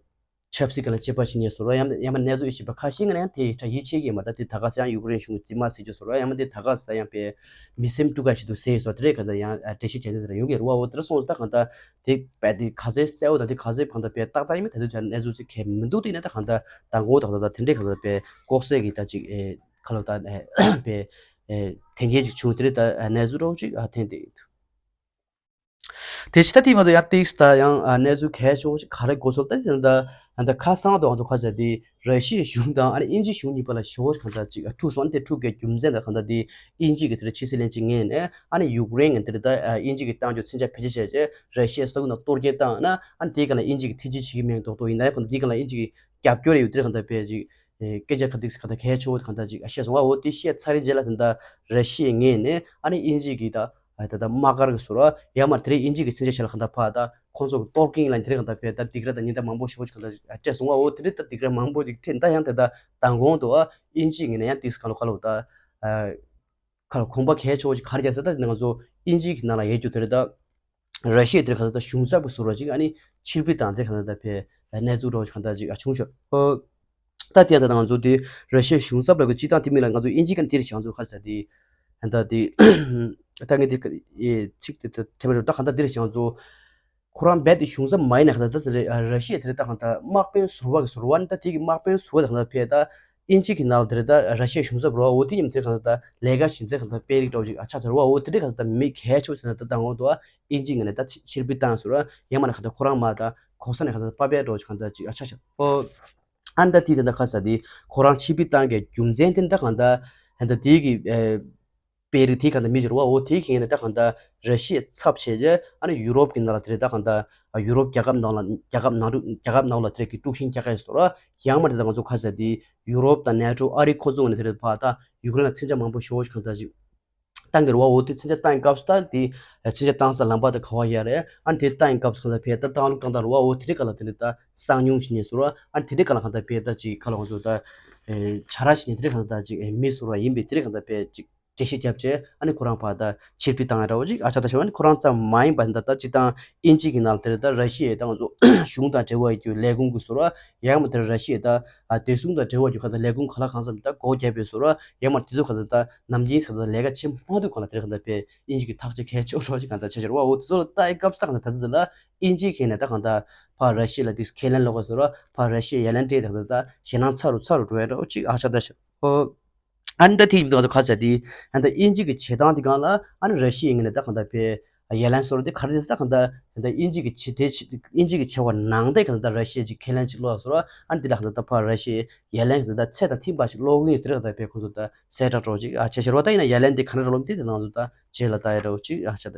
ཆབ་སྲིད་ཀྱི་ལ་དཔྱད་པ་བྱེད་མཁན་བཟོ་ར་ཡང་ཡང་མ་གནས་ཚུལ་ཡིད་ཆེས་པ་ཁ་ཤས་ཀྱིས་ཡང་དེ་ཡིག་ཆ་ཡིད་ཆེས་ཀྱི་མ་ད་དེ་ད་ག་ས་ཡང་ཡུཀ་རེན་གཞུང་རྩིས་མ་ཟེར་རྒྱུ་བཟོ་ར་ཡང་མ་དེ་ད་ག་ས་ཡང་དཔེ་མི་སེམས་དཀྲུག་ག་ཞིག་འདུག་ཟེར་བཟོ་དེ་རེད། ག་ད་ཡང་འགྲེལ་བཤད་བྱས་ནས་དེ་ར་ཡོང་གི་རེད་བ། འོ་དེ་ར་སོང་ཙང་ད་གང་ད་དེ་དཔེ་དེ་ག་ཚད་གསལ་བོ་དང་དེ་ག་ཚད་གང་ད་དཔེ་ཏག་ཏག་ཡིན་མིན་ད་དུང་ད་གནས་ཚུལ་ཚིག་གལ་མི་འདུག་དེ་ཡིན་ན་ད་གང་ད་མདང་དགོང་ད་གང་ད་དེ་འདྲའི་གང་ད་དཔེ་ལྐོག་ཟ་གི་ད་ཅིག་ཨེ་ཁ་ལོ་ད་ཨེ་དཔེ་ཨེ་དེ་འདྲའི་ཅིག་བྱུང་དེ་རེད། ད་གནས་ཚུལ་འདྲ་བོ་ཅིག་ཨ་ཐེངས་དེ་ཡིན་འདུག་དེ་ཕྱི་ད་ཐེངས་མ་གཏོགས་ཡར་ཏིགས་ད་ཡང་ཨ་གནས་ཚུལ་གལ་ཆེ་བོ་ཅིག་ག་རེ་གོ་སོང་ད་དེ་ད་ཨ་ད་ཁ་སང་དུ་ང་ཚོ་ཁ་ཟེར་དེ་ར་ཤི་ཡའི་གཞུང་དང་ཨ་ནི་དབྱིན་ཇིའི་གཞུང་གཉིས་བར་ལ་ཞེ་པོ་གང་ལྟར་ཅིག་འཁྲུག་སོང་། དེ་འཁྲུག་གི་རྒྱུ་མཚན་དང་གང་ལྟར་དེ་དབྱིན་ཇི་གི་དེ་རེད་ཕྱི་སྲིད་བློན་ཆེན་ངོས་ནས་ཨ་ནི་ཡུཀ་རེན་གི་དེ་རེད་ད་དབྱིན་ཇི་གི་བཏང་རྒྱུ་མཚོན་ཆ་བེད་སྤྱོད་བྱས་རྗེས་ར་ཤི་ཡའི་ས་ཁུལ་ནང་གཏོར་རྒོལ་བཏང་ན་ཨ་ནི་དེའི་སྒང་ལ་དབྱིན་ཇི་གི་ཐེ་ཇུས་བྱེད་ཀྱི་མེད་མདོག་མདོག་ཡིན་ན་ཡང་གང་ལྟར་དེའི་སྒང་ལ་དབྱིན་ཇི་གི་རྒྱབ་སྐྱོར་ཡོད་དེ་རེད། གང་ལྟར་དཔེ་ཅིག་སྐད་ཆ་ག་འདུག་ག་ད་གལ་ཆེ་བོ་གང་ལྟར་ཅིག་བཤད་སོང་བ། འོ་དེ་བཤད་ཚར་རྗེས་ལ་ད་ལྟ་ར་ཤི་ཡའི་ངོས་ནས་ཨ་ནི་དབྱིན་ཇི་གི་ད་ད་ལྟ་དམག་སྒར་གི་ཟུར་ཡང་མ་དེ་རིང་དབྱིན་ཇི་གི་མཚོན་ཆ་ཆ་ལ་གང་ལྟར་ཕར་ད་ཁོང་ཚོ་གི་གཏོར་སྐྱོན་ལ་དེ་རིང་གང་ལྟར་དཔེ་ད་སྡིགས་ར་དང་ཉེན་བརྡ་མང་པོ་ཞེ་པོ་ཅིག་གང་ལྟར་སྤྲད་སོང་བ། འོ་དེ་རིང་ད་སྡིགས་ར་མང་པོ་ཅིག་འཕྲད་ད་ཡང་ད་ལྟ་མདང་དགོང་དུ་ཨ་དབྱིན་ཇིའི་ངོས་ནས་ཡང་དེ་ག་ལོ་ག་ལོ་ད་ག་ལོ་དགོངས་པ་གལ་ཆེ་བོ་ཅིག་ག་རེ་རྒྱག་ཟེར་ད་ང་ཚོ་དབྱིན་ཇི་གི་ནང་ལ་ཡོད་རྒྱུ་དེ་རེད་ད། ར་ཤི་ཡ་དེར་གང་ལྟར་གཞུང་ཚབ་ཀྱི་ཟུར་བ་ཅིག་ཨ་ནི་ཕྱིར་འབུད་དང་དེ་གང་ལྟར་ཕེ་གནས་ཚུལ་འདྲ་བོ་ཅིག་གང་ལྟར་ཅིག་བྱུང་ཤག་ཨོ། ད་དེ་ཡང་ད་ང་ཚོ་དེ་ར་ཤི་ཡའི་གཞུང་ཚབ་ལ་གི་སྤྱི་བཏང་དེ་མིན་ལ་ང་ཚོ་དབྱིན་ཇི་གི་དེ་རེད་ང་ཚོ་ཁ་ས་དེ་ད་དེ་ད་ངས་དེ་ཚིག་དེ་ད་ཐེ་མ་རེད་ད་གང་ལྟར་དེ་རེད་ང་ཚོ་ཁོ་རང་རྦད་དེ་གཞུང་ཚབ་མ་ཡིན་ན་གང་ལྟར་ད་དེ་རེད་ར་ཤི་ཡ་དེ་རེད་ད་གང་ལྟར་དམག་དཔོན་ཟུར་པ་གི་ཟུར་པ་ནི་ད་དེ་གི་དམག་དཔོན་ཟུར་པ་དེ་གང་ལྟར་ཕེ་ད། དབྱིན་ཇི་གི་ནང་ལ་དེ་རེད་ད་ར་ཤི་ཡའི་གཞུང་ཚབ་རོ་འོ་དེ་མཉམ་དེ་གང་ལྟར་ད་ལས་ཀ་བྱེད་དེ་གང་ལྟར་དཔེ་རིགས་འདྲ་བོ་ཅིག་ཨ་ཆ་དེ་རོ་འོ་དེ་འདྲ་གང་ལྟར་ད་མི་གལ་ཆེ་བ་ཟེར་ན་ད་ད་འོ་དོ་དབྱིན་ཇི་ངོས་ནས་ད་ཕྱིར་འབུད་བཏང་ཟེར་རོ་ཡང་མ་ན་གང་ལྟར་ཁོ་རང་མ་ད་གོ་ས་ནས་གང་ལྟར་པ་པའི་འདྲ་བོ་ཅིག་གང་ལྟར་ཅིག་ཨ་ཆ་ཆ་ཨོ། ཨ་ནི་ད་དེ་ད་ད་ཁ་ས་དེ་ཁོ་རང་ཕྱིར་འབུད་བཏང་གི་རྒྱུ་མཚན་དེ་ད་གང་ལྟར་ད་དེ་གི་ཨེ། དཔེ་རིགས་དེ་གང་ལྟར་མི་འགྱུར་བ་འོ་དེ་གི་ངོས་ནས་ད་གང་ལྟར་ར་ཤི་ཡའི་ཚབ་བྱས་རྗེས་ཨ་ནི་ཡུ་རོབ་ཀྱི་ནང་ལ་དེ་རེད་ད་གང་ལྟར་ཡུ་རོབ་རྒྱལ་ཁབ་ནང་ལ་རྒྱལ་ཁབ་ནང་རྒྱལ་ཁབ་ནང་ལ་དེ་རེད་ཀྱི་དཀྲུག་ཤིང་རྒྱག་ག་ཡིན་ཟེར་རོ། ཡང་མ་རེད་ད་ང་ཚོ་ཁ་ས་དེ་ཡུ་རོབ་དང་ནེ་ཊོ་ཨ་རི་ཁོ་ཚོ་ངོས་ནས་དེ་རེད་ཕ་ད་ཡུ་ཀེ་རེན་ལ་མཚོན་ཆ་མང་པོ་ཞེ་པོ་ཞིག་གང་ལྟར་ཅིག་བཏང་གི་རེད་བ། འོ་དེ་མཚོན་ཆ་བཏང་སྐབས་སུ་ད་དེ་མཚོན་ཆ་བཏང་ས་ལམ་བར་དུ་ག་བ་ཡ་རེད། ཨ་ནི་དེ་བཏང་སྐབས་སུ་གང་ལྟར་ཕེ་ད་བཏང་ལུགས་བཏང་ད་རེད་བ། འོ་དེ་རེད་ག་ལ་དེ་རེད་ད་གསང་མྱོང་ཞིག་ནས་ཟེར་རོ། ཨ་ནི་དེ་རེད་ག་ལ་གང་ལྟར་ཕེ་ད་ཅིག་ག་ལ་ང་ཚོ་ད་བྱ་ར་ཞིག་ནས་དེ་རེད་གང་ལྟར་ཅིག་མི་ཟེར་རོ་ཡིན་པས་དེ་རེད་གང་ལྟར་ཕེ་ཅིག་འགྲེལ་བཤད་བརྒྱབ་བྱས། ཨ་ནི་ཁོ་རང་ཕར་ད་ཕྱིར་འབུད་བཏང་ཡ་འདྲ་བོ་ཅིག་ཨ་ཆགས། ད་ཞོ་ཨ་ནི་ཁོ་རང་ཙམ་མ་ཡིན་པ་ད་ད་སྤྱིར་བཏང་དབྱིན་ཇི་གི་ནང་ལ་དེར་ད་ར་ཤི་ཡའི་ད་ང་ཚོ་གཞུང་དང་འབྲེལ་བ་ཡོད་རྒྱུ་ལས་ཁུངས་ཀྱི་ཟུར་བ་ཡང་མ་དེར་ར་ཤི་ཡའི་ད་ཨ་བདེ་སྲུང་དང་འབྲེལ་བ་ཡོད་ག་ད་ལས་ཁུངས་ག་ལ་གང་འཚམ་ད་སྒོ་བརྒྱབ་པའི་ཟུར་བ་ཡང་མ་དེ་ཚོ་ག་ད་ད་ནམ་རྒྱུན་ག་ད་ལས་ཀ་བྱེད་མ་ཐུབ་ག་ལ་དེར་ག་ད་ཕེ་དབྱིན་ཇི་གི་ཐག་གཅོད་གལ་ཆེ་བོ་ཅིག་ག་ད་ཆ་ཤར་བ། འོ་དེ་ཚོ་ལ་ལྟ་ཡི་སྐབས་སུ་ད་ག་ད་ད་ཚོ་ལ་དབྱིན་ཇི་གི་ནས་ད་ག་ད་ཕར་ར་ཤི་ཡ་ལ་དེ་ཁས་ལེན་ལོག་ག་ཟུར་བ་ཕར་ར་ཤི་ཡ་ཡ་ལན་སྤྲད་ད་ག་ད་ད་ཞེད་སྣང་ཚ་རུ་ཚ་རུ་འགྲོ་ཡ་འདྲ་བོ་ཅིག་ཨ་ཆགས། ད་ཤ་ཨོ། ཨ་ནི་ད་ཐིག་ཡིན་ང་ཚོ་ཁ་ཆ་དེ་ཨ་ད་དབྱིན་ཇི་གི་བྱེད་སྟངས་དེ་གང་ལ་ཨ་ནི་ར་ཤི་ཡའི་ངོས་ནས་ད་གང་ལྟར་ཕེ་ཡ་ལན་སོར་དེ་ག་རེ་ད་གང་ལྟར་ད་དབྱིན་ཇི་གི་བྱེད་དེ་དབྱིན་ཇི་གི་བྱེད་པ་ནང་དེ་གང་ལྟར་ར་ཤི་ཡ་ཅིག་ཁས་ལེན་ཅིག་ལོག་སོར་ཨ་ནི་དེ་ད་གང་ལྟར་ད་ཕར་ར་ཤི་ཡའི་ཡ་ལན་གང་ལྟར་ད་ཚད་དང་མཐུན་པ་ཞིག་ལོག་གི་ཡིན་ཟེར་གང་ལྟར་ཕེ་ཁོང་ཚོ་ད་གསལ་བསྒྲགས་འགྲོ་ཅིག་ཨ་ཆ་ཤར་བ། ད་ཡིན་ན་ཡ་ལན་དེ་ག་རེ་ར་ལོག་དེ་དེ་ནང་ཚོ་ད་རྗེས་ལ་ལྟ་ཡ་འདྲ་བོ་ཅིག་ཨ་ཆ་ད།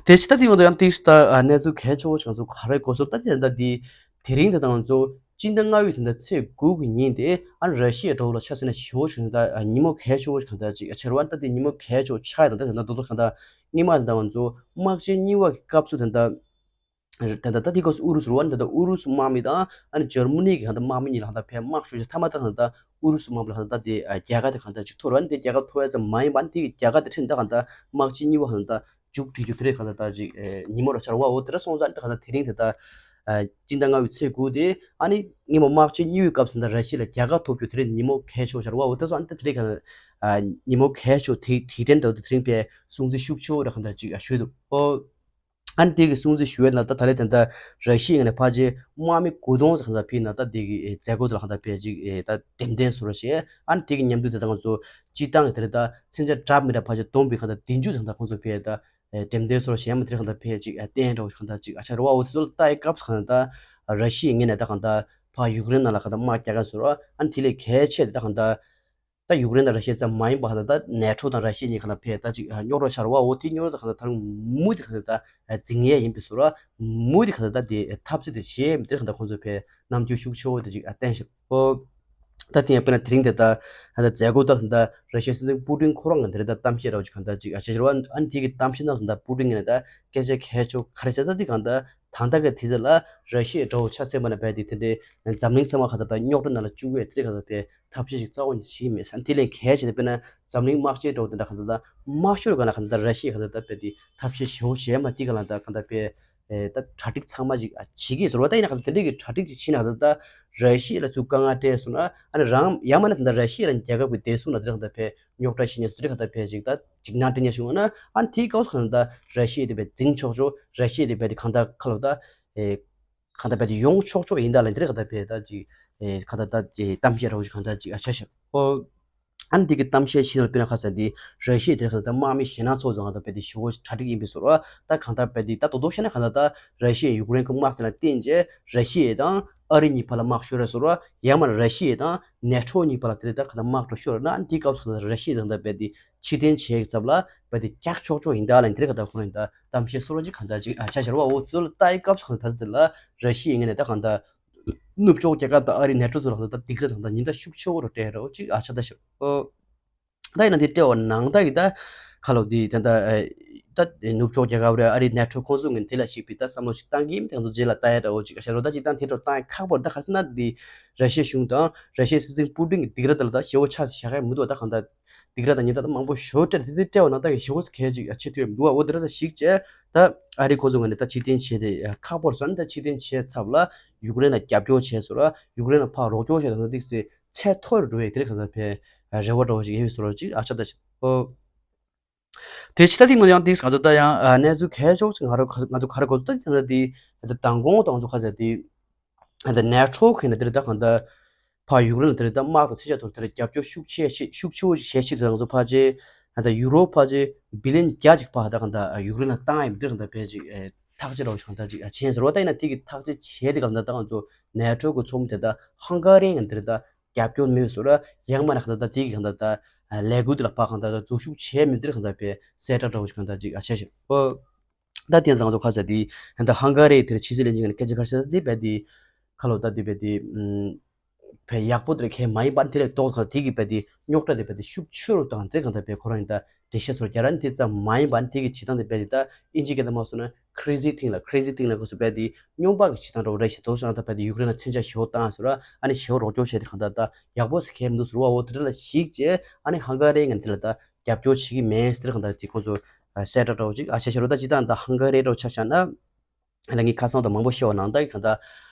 དེ་ཕྱི་ད་དེ་བར་དུ་ཡང་ཏིག་ད་གནས་ཚུལ་གལ་ཆེ་བོ་ཞིག་ང་ཚོ་ག་རེ་གོ་སོང་ད་དེ་ད་དེ་དེ་རིང་དེ་དང་ང་ཚོ་སྤྱི་ཟླ་ལྔ་པའི་དེ་ད་ཚེས་དགུ་གི་ཉིན་དེ་ཨ་ནི་ར་ཤི་ཡའི་འགྲོ་ལ་ཆ་མཚོན་ན་ཞེ་པོ་ཞིག་ད་ཉིན་མོ་གལ་ཆེ་བོ་ཞིག་གང་ལྟར་ཅིག་ཆེ་བ་ད་དེ་ཉིན་མོ་གལ་ཆེ་བོ་ཆགས་ཡ་དང་ད་དེ་ད་རྡོག་རྡོག་གང་ལྟར་སྔོན་མ་དེ་ད་ང་ཚོ་དམག་ཆེན་གཉིས་པ་གི་སྐབས་སུ་དེ་ད་དེ་ད་ད་དེ་སྐབས་སུ་ཨུ་རུ་སུ་རུ་བ་ནི་དེ་ད་ཨུ་རུ་སུ་དམག་མི་དང་ཨ་ནི་འཇར་མ་ནི་གི་གང་ལྟར་དམག་མི་གཉིས་ལ་གང་ལྟར་ཕན་དམག་ཤུགས་ཆེ་ཐ་མ་ད་གང་ལྟར་ཨུ་རུ་སུ་དམག་མི་ལ་གང་ལྟར་དེ་རྒྱལ་ཁ་དེ་གང་ལྟར་ཅིག་ཐོབ་ར་ནི་དེ་རྒྱལ་ཁ་ཐོབ་ཡ་ཙམ་མ་ཡིན་པ་ནི་དེ་གི་རྒྱལ་ཁ་དེ་ཁྲིད་ད་གང་ལྟར་དམག་ཆེན་གཉིས་པ་གང་ལྟར། མཇུག་སྒྲིལ་རྒྱུ་དེ་རེད་གང་ལྟར་ད་ཅིག་ཨེ་ཉིན་མོ་ར་ཆར་བ་འོ་དེ་ར་སོང་ཙང་ད་གང་ལྟར་དེ་རིང་དེ་ད་ཨ་སྤྱི་ཟླ་ལྔ་པའི་ཚེས་དགུ་དེ་ཨ་ནི་སྔོན་མ་དམག་ཆེན་གཉིས་པའི་སྐབས་སུ་ད་ར་ཤི་ཡ་ལ་རྒྱལ་ཁ་ཐོབ་རྒྱུ་དེ་རིང་ཉིན་མོ་གལ་ཆེ་བོ་ཆར་བ་འོ་དེ་སོང་ཨ་ནི་ད་དེ་རིང་གང་ལྟར་ཨ་ཉིན་མོ་གལ་ཆེ་བོ་དེ་དེ་དྲན་ད་དེ་རིང་པའི་སྲུང་བརྩི་ཤུགས་ཆེ་བོ་ར་གང་ལྟར་ཅིག་ཨ་ཞུས་འདུག་ཨོ། ཨ་ནི་དེ་གི་སྲུང་བརྩི་ཞུ་བའི་ནང་ད་ད་ལན་དེ་ད་ར་ཤི་ཡ་ནས་ཕལ་ཆེར་དམག་མི་དགུ་སྟོང་ཙམ་གང་ལྟར་ཕེབས་ན་ད་དེ་གི་མཛད་སྒོ་དེ་ལ་གང་ལྟར་ཕེབས་ཅིག་ད་འགྲེམས་སྟོན་བཟོ་འདྲ་བྱས། ཨ་ནི་དེ་གི་མཉམ་དུ་དེ་ད་ང་ཚོ་སྤྱི་བཏང་གི་དེ་རེད་ད་མཚོན་ཆ་འདྲ་མི་འདྲ་ཕལ་ཆེར་བསྡོམས་པའི་གང་ལྟར་བདུན་ཅུ་དང་ད་ཁོང་ཚོ་ཕེབས་ད། འགྲེམས་སྟོན་སོགས་བྱས་མ་དེར་གང་ལྟར་ཕལ་ཅིག་བསྟན་འདྲ་བོ་གང་ལྟར་ཅིག་ཨ་ཆ་རེད་བ། འོ་ཚོ་ལ་ལྟ་ཡི་སྐབས་སུ་གང་ལྟར་ར་ཤི་ཡའི་ངོས་ནས་ད་གང་ལྟར་ཕར་ཡུཀ་རེན་ནང་ལ་གང་ལྟར་དམག་རྒྱག་ག་བཟོ་ར། ཨ་ནི་དེ་ལས་གལ་ཆེ་དེ་ད་གང་ལྟར་ད་ཡུཀ་རེན་དང་ར་ཤི་ཡ་ཙམ་མ་ཡིན་པ་གང་ལྟར་ད་ནེ་ཊོ་དང་ར་ཤི་ཡ་གཉིས་གང་ལྟར་ཕལ་ད་ཅིག་རྙོག་དྲ་ཆ་རེད་བ། འོ་དེ་རྙོག་དྲ་ད་གང་ལྟར་ད་རུང་མུ་མཐུད་གང་ལྟར་ད་འཛིང་ཡས་ཡིན་པའི་བཟོ་ར། མུ་མཐུད་གང་ལྟར་ད་དེ་འཐབ་རྩོད་དེ་བྱས་མི་དེར་གང་ལྟར་ཁོང་ཚོས་ཕལ་རྣམ་འགྱུར་ཤུགས་ཆེ་བོ་དེ་ཅིག་བསྟན་ཤག་འོ། ད་དེ་ཡང་དཔེར་ན་དེ་རིང་དེ་ད་ད་མཛད་སྒོ་ད་ད་ར་ཤི་ཡའི་སྲིད་འཛིན་པུ་ཏིན་ཁོ་རང་གི་དེ་རེད་ད་གཏམ་བཤད་ར་བ་ཅིག་གང་ལྟར་ཅིག་ཨ་བྱས་བྱས་ར་བ། ཨ་ནི་དེ་གི་གཏམ་བཤད་ནང་ད་པུ་ཏིན་གི་ནས་ད་སྐད་ཆ་གལ་ཆེ་བོ་ག་རེ་བྱས་ད་དེ་གང་ལྟར་ད་ལྟ་གི་དུས་ཚོད་ལ་ར་ཤི་ཡའི་འགྲོ་བ་ཆ་ཚང་མ་ན་བས་དེ་དེ་འདྲའི་འཛམ་གླིང་ཚང་མ་གང་ལྟར་ད་རྙོག་དྲ་ནང་ལ་བཅུག་ཡས་དེ་འདྲའི་གང་ལྟར་བས་ཐབས་ཤེས་ཤིག་རྩ་བ་ནས་བྱེད་མེད་ས། དེ་ལས་གལ་ཆེ་དེ་དཔེར་ན་འཛམ་གླིང་དམག་ཆེན་འགྲོ་བ་དེ་འདྲ་གང་ལྟར་ད་དམག་ཤོར་གང་ལ་གང་ལྟར་ར་ཤི་ཡའི་གང་ལྟར་ད་བས་དེ་ཐབས་ཤེས་ཞེ་བོ་བྱས་མ་དེ་གང་ལ་ད་གང་ལྟར་བས། ཨེ་ད་གྲ་སྒྲིག་ཚང་མ་ཅིག་ཨ་བྱེད་ཀྱི་ཟེར་བ། ད་ཡིན་ན་ག་ཚོད་དེ་འདྲའི་གི་གྲ་སྒྲིག་ཅིག་བྱས་ན་ག་ཚོད་ད་ར་ཤི་ཡ་ལ་ཚུར་དཀའ་ངལ་སྤྲད་སོང་ན། ཨ་ནི་རང་ཡང་མིན་ན་ད་ལྟ་ར་ཤི་ཡ་ལ་རྒྱལ་ཁབ་ཀྱི་བདེ་སྲུང་ལ་དེ་འདྲ་ག་ཚོད་ཕེ་རྙོག་དྲ་ཞིག་ཉེ་ཚོ་དེ་འདྲ་ག་ཚོད་ཕེ་ཅིག་ད་ཅིག་ནང་དེ་ཉེ་བྱུང་ན། ཨ་ནི་དེའི་སྐབས་སུ་ག་ཚོད་ད་ར་ཤི་ཡ་དེ་བས་འཛིང་ཆོག་ཆོག་ར་ཤི་ཡ་དེ་བས་དེ་གང་ལྟར་ཁ་ལོ་ད་ཨེ་གང་ལྟར་བས་དེ་ཡོང་ཆོག་ཆོག་ཡིན་ད་ལ་དེ་འདྲ་ག་ཚོད་ཕེ་ད་ཅིག་ཨེ་གང་ལྟར་ད་ཅིག་གཏམ་བཤད་ར་བ་ཅིག་གང་ལྟར་ཅིག་ཨ་ཆ་ཤག་ཨོ། ཨ་ནི་དེ་གི་གཏམ་བཤད་ཤིག་ལ་དཔེར་ན་ཁ་ས་དེ་ར་ཤི་ཡ་དེ་ག་ད་དམག་མི་ཞེད་སྣང་ཚོགས་དང་ག་ད་བས་དེ་ཞེ་པོ་གྲ་སྒྲིག་ཡིན་པའི་བཟོ་འདྲ། ད་གང་ལྟར་བས་དེ་ད་རྡོག་རྡོག་བཤད་ན་གང་ལྟར་ད་ར་ཤི་ཡ་ཡུཀ་རེན་གི་དམག་དེ་ལ་བརྟེན་བྱས་ར་ཤི་ཡ་དང་ཨ་རི་གཉིས་བར་ལ་དམག་ཤོར་ར་བཟོ་འདྲ། ཡང་མ་ར་ཤི་ཡ་དང་ནེ་ཊོ་གཉིས་བར་ལ་དེ་ལ་ད་ག་ད་དམག་འགྲོ་ཤོར་ན། ཨ་ནི་དེའི་སྐབས་སུ་ག་ད་ར་ཤི་ཡ་དང་ད་བས་དེ་ཕྱིར་འཐེན་བྱས་ཀྱི་ཚབ་ལ་བས་དེ་རྒྱག་ཆོག་ཆོག་ཡིན་ད་ལ་དེ་རེད་ག་ད་ཁོ་རང་ད་གཏམ་བཤད་བཟོ་འདྲ་ཅིག་གང་ལྟར་ཅིག་ཨ་ཆ་ཤར་བ། འོ་ཚོ་ལ་ལྟ་ཡི་སྐབས་སུ་ག་ད་དེ་ལ་ར་ཤི་ཡ་ངོས་ནས་ད་གང་ལྟར། ནུབ་ཕྱོགས་རྒྱལ་ཁབ་དང་ཨ་རིའི་ནེ་ཊོ་ཚོ་ལ་ད་སྡིགས་ར་དང་ད་ཉེན་བརྡ་ཤུགས་ཆེ་བོ་རུ་སྤྲད་རོགས་ཅིག་ཨ་ཆ་ད་ཤོག་ཨོ། ད་ཡིན་ན་དེ་སྤྲད་པ་ནང་ད་གི་ད་ཁ་ལོ་དེ་ད་ད་ད་ནུབ་ཕྱོགས་རྒྱལ་ཁབ་རེད། ཨ་རིའི་ནེ་ཊོ་ཁོང་ཚོ་ངོས་དེ་ལ་ཞིག་པའི་ད་བསམ་བློ་ཞིག་བཏང་གི་མི་དེ་ང་ཚོ་རྗེས་ལ་ལྟ་ཡ་འདྲ་བོ་ཅིག་ཨ་ཆ་རོ། ད་ཅིག་ད་དེ་འཕྲོ་བཏང་ཡ་ཁག་པོ་རེད། ད་ག་ཟེར་ན་དེ་ར་ཤི་ཡ་གཞུང་དང་ར་ཤི་ཡའི་སྲིད་འཛིན་པུ་ཏིན་གི་སྡིགས་ར་དེ་ལ་ད་ཞེ་བོ་ཆ་བཞག་ཡ་མི་འདུག་ད་གང་ད། སྡིགས་ར་དང་ཉེན་བརྡ་མང་པོ་ཞེ་པོ་སྤྲད་དེ་དེ་སྤྲད་པ་ན་ད་ཞེ་པོ་གལ་ཅིག་ཆེ་ཐུབ་ཡ་མི་འདུག་འོ་དེ་ར་ད་ཞིག་བྱས་ད་ཨ་རི་ཁོ་ཚོ་ངོས་ནས་ད་ཕྱིར་འཐེན་བྱས་ཏེ་ཁག་པོ་རེད་ཟེར་ན། ད་ཕྱིར་འཐེན་བྱས་ཚབ་ལ་ཡུཀ་རེན་ལ་རྒྱབ་སྐྱོར་བྱས་སོང་ར། ཡུཀ་རེན་ལ་ཕར་རོགས་སྐྱོར་བྱས་ད་ད་ཏིག་ཙེ་ཚད་མཐོ་རུ་འགྲོ་ཡ་དེ་རིགས་གང་ལྟར་ཕེ་རེ་བ་འདྲ་བོ་ཞིག་ཡོད་པའི་བཟོ་འདྲ་ཅིག་ཨ་ཆ་ད་ཞིག་ཨོ། དེ་ཕྱི་ད་ཏིག་མ་ཡང་ཏིག་ང་ཚོ་ད་ཡང་གནས་ཚུལ་གལ་ཆེ་བོ་ཅིག་ང་རང་ང་ཚོ་ག་རེ་གོ་ད་ད་ད་དེ་ད་མདང་དགོང་ད་ང་ཚོ་ཁ་ཟེར་དེ། ཨ་ད་ནེ་ཊོ་གི་ནས་དེར་ད་གང་ད་ཕར་ཡུཀ་རེན་ལ་དེར་ད་དམག་དང་ཚིག་ཆ་ཐོག་དེར་རྒྱབ་སྐྱོར་ཤུགས་ཆེ་ཤི་ཤུགས་ཆེ་བོ་ཞིག་བྱས་ཤིག་ད་ང་ཚོ་ཕལ་ཆེར་ཨ་ད་ཡུ་རོ་ཕལ་ཆེར་བི་ལི་ཡན་བརྒྱ་ཅིག་ཕར་ད་གང་ད་ཡུཀ་རེན་ལ་བཏང་ཡིན་དེར་གང་ད་ཕལ་ཅིག་ཨེ་ཐག་གཅོད་རོགས་ཤིག་གང་ད་ཅིག་ཨ་ཆེན་ཟེར་བ། ད་ཡིན་ན་དེ་གི་ཐག་གཅོད་བྱས་དེ་གང་ད་ད་ང་ཚོ་ནེ་ཊོ་གི་ཚོགས་མི་དེ་ད་ཧང་ག་རི་ཡང་དེར་ད་རྒྱབ་སྐྱོར་མེད་བཟོ་ར། ཡང་མ་ན་གང་ད་ད་དེ་གི་གང་ད་ད་ལས་འགུལ་དེ་ལ་ཕར་གང་ད་ད་འཛུལ་ཞུགས་བྱས་མེད་དེར་གང་ད་ཕལ་གསལ་བསྒྲགས་འདྲ་བོ་ཞིག་གང་ད་ཅིག་ཨ་ཆེ་ཞིག་ཨོ། ད་དེ་ཡང་ང་ཚོ་ཁ་ས་དེ་ད་ཧང་ག་རི་དེར་ཕྱི་སྲིད་བློན་ཆེན་གྱི་སྐད་ཆ་ཁ་ཤས་དེ་བས་དེ་ཁ་ལོ་ད་དེ་བས་དེ་བས་ཡག་པོ་དེར་ཁས་མ་ཡིན་པ་དེ་ལས་ཏོག་ཁ་དེ་གི་བས་དེ་རྙོག་དྲ་དེ་བས་དེ་ཤུགས་ཆེ་རུ་བཏང་དེ་གང་ད་བས་ཁོ་རང་ཡིན་ད་ འགྲེལ་བཤད་སོགས་རྒྱག་ར་ནི་དེ་ཙམ་མ་ཡིན་པ་ནི་དེ་གི་བྱེད་སྟངས་དེ་རྦད་དེ་ད་ཨིན་ཇི་སྐད་དུ་མ་སོང་ན་crazy thing ལ་crazy thing ལ་གོ་སོ་རྦད་དེ་རྙོག་པ་གི་བྱེད་སྟངས་འདྲ་བོ་རེད་ཤག་དོགས་སོང་ན་ད་རྦད་དེ་ཡུཀ་རེན་ལ་མཚོན་ཆ་ཞེ་པོ་བཏང་སོང་ར་ཨ་ནི་ཞེ་པོ་རོགས་སྐྱོར་བྱས་ཏེ་གང་ལྟར་ད་ཡག་པོ་ཟེར་མཁན་མི་འདུག་ཟེར་བ་འོ་དེ་འདྲ་ལ་གཞིགས་བྱས་ཨ་ནི་ཧང་ག་རི་ངན་དེ་ལ་ད་རྒྱབ་སྐྱོར་བྱེད་ཀྱི་མེད་ཟེར་གང་ལྟར་དེ་ཁོང་ཚོ་གསལ་བསྒྲགས་འདྲ་བོ་ཅིག་ཨ་བྱས་ཤག་རོ། ད་སྤྱིར་བཏང་ད་ཧང་ག་རི་འདྲ་བོ་ཆ་བཞག་ན། ད་ངས་ཁ་སང་དང་མང་པོ་ཤོད་ནང་ལྟར་གྱི་གང་ལྟར་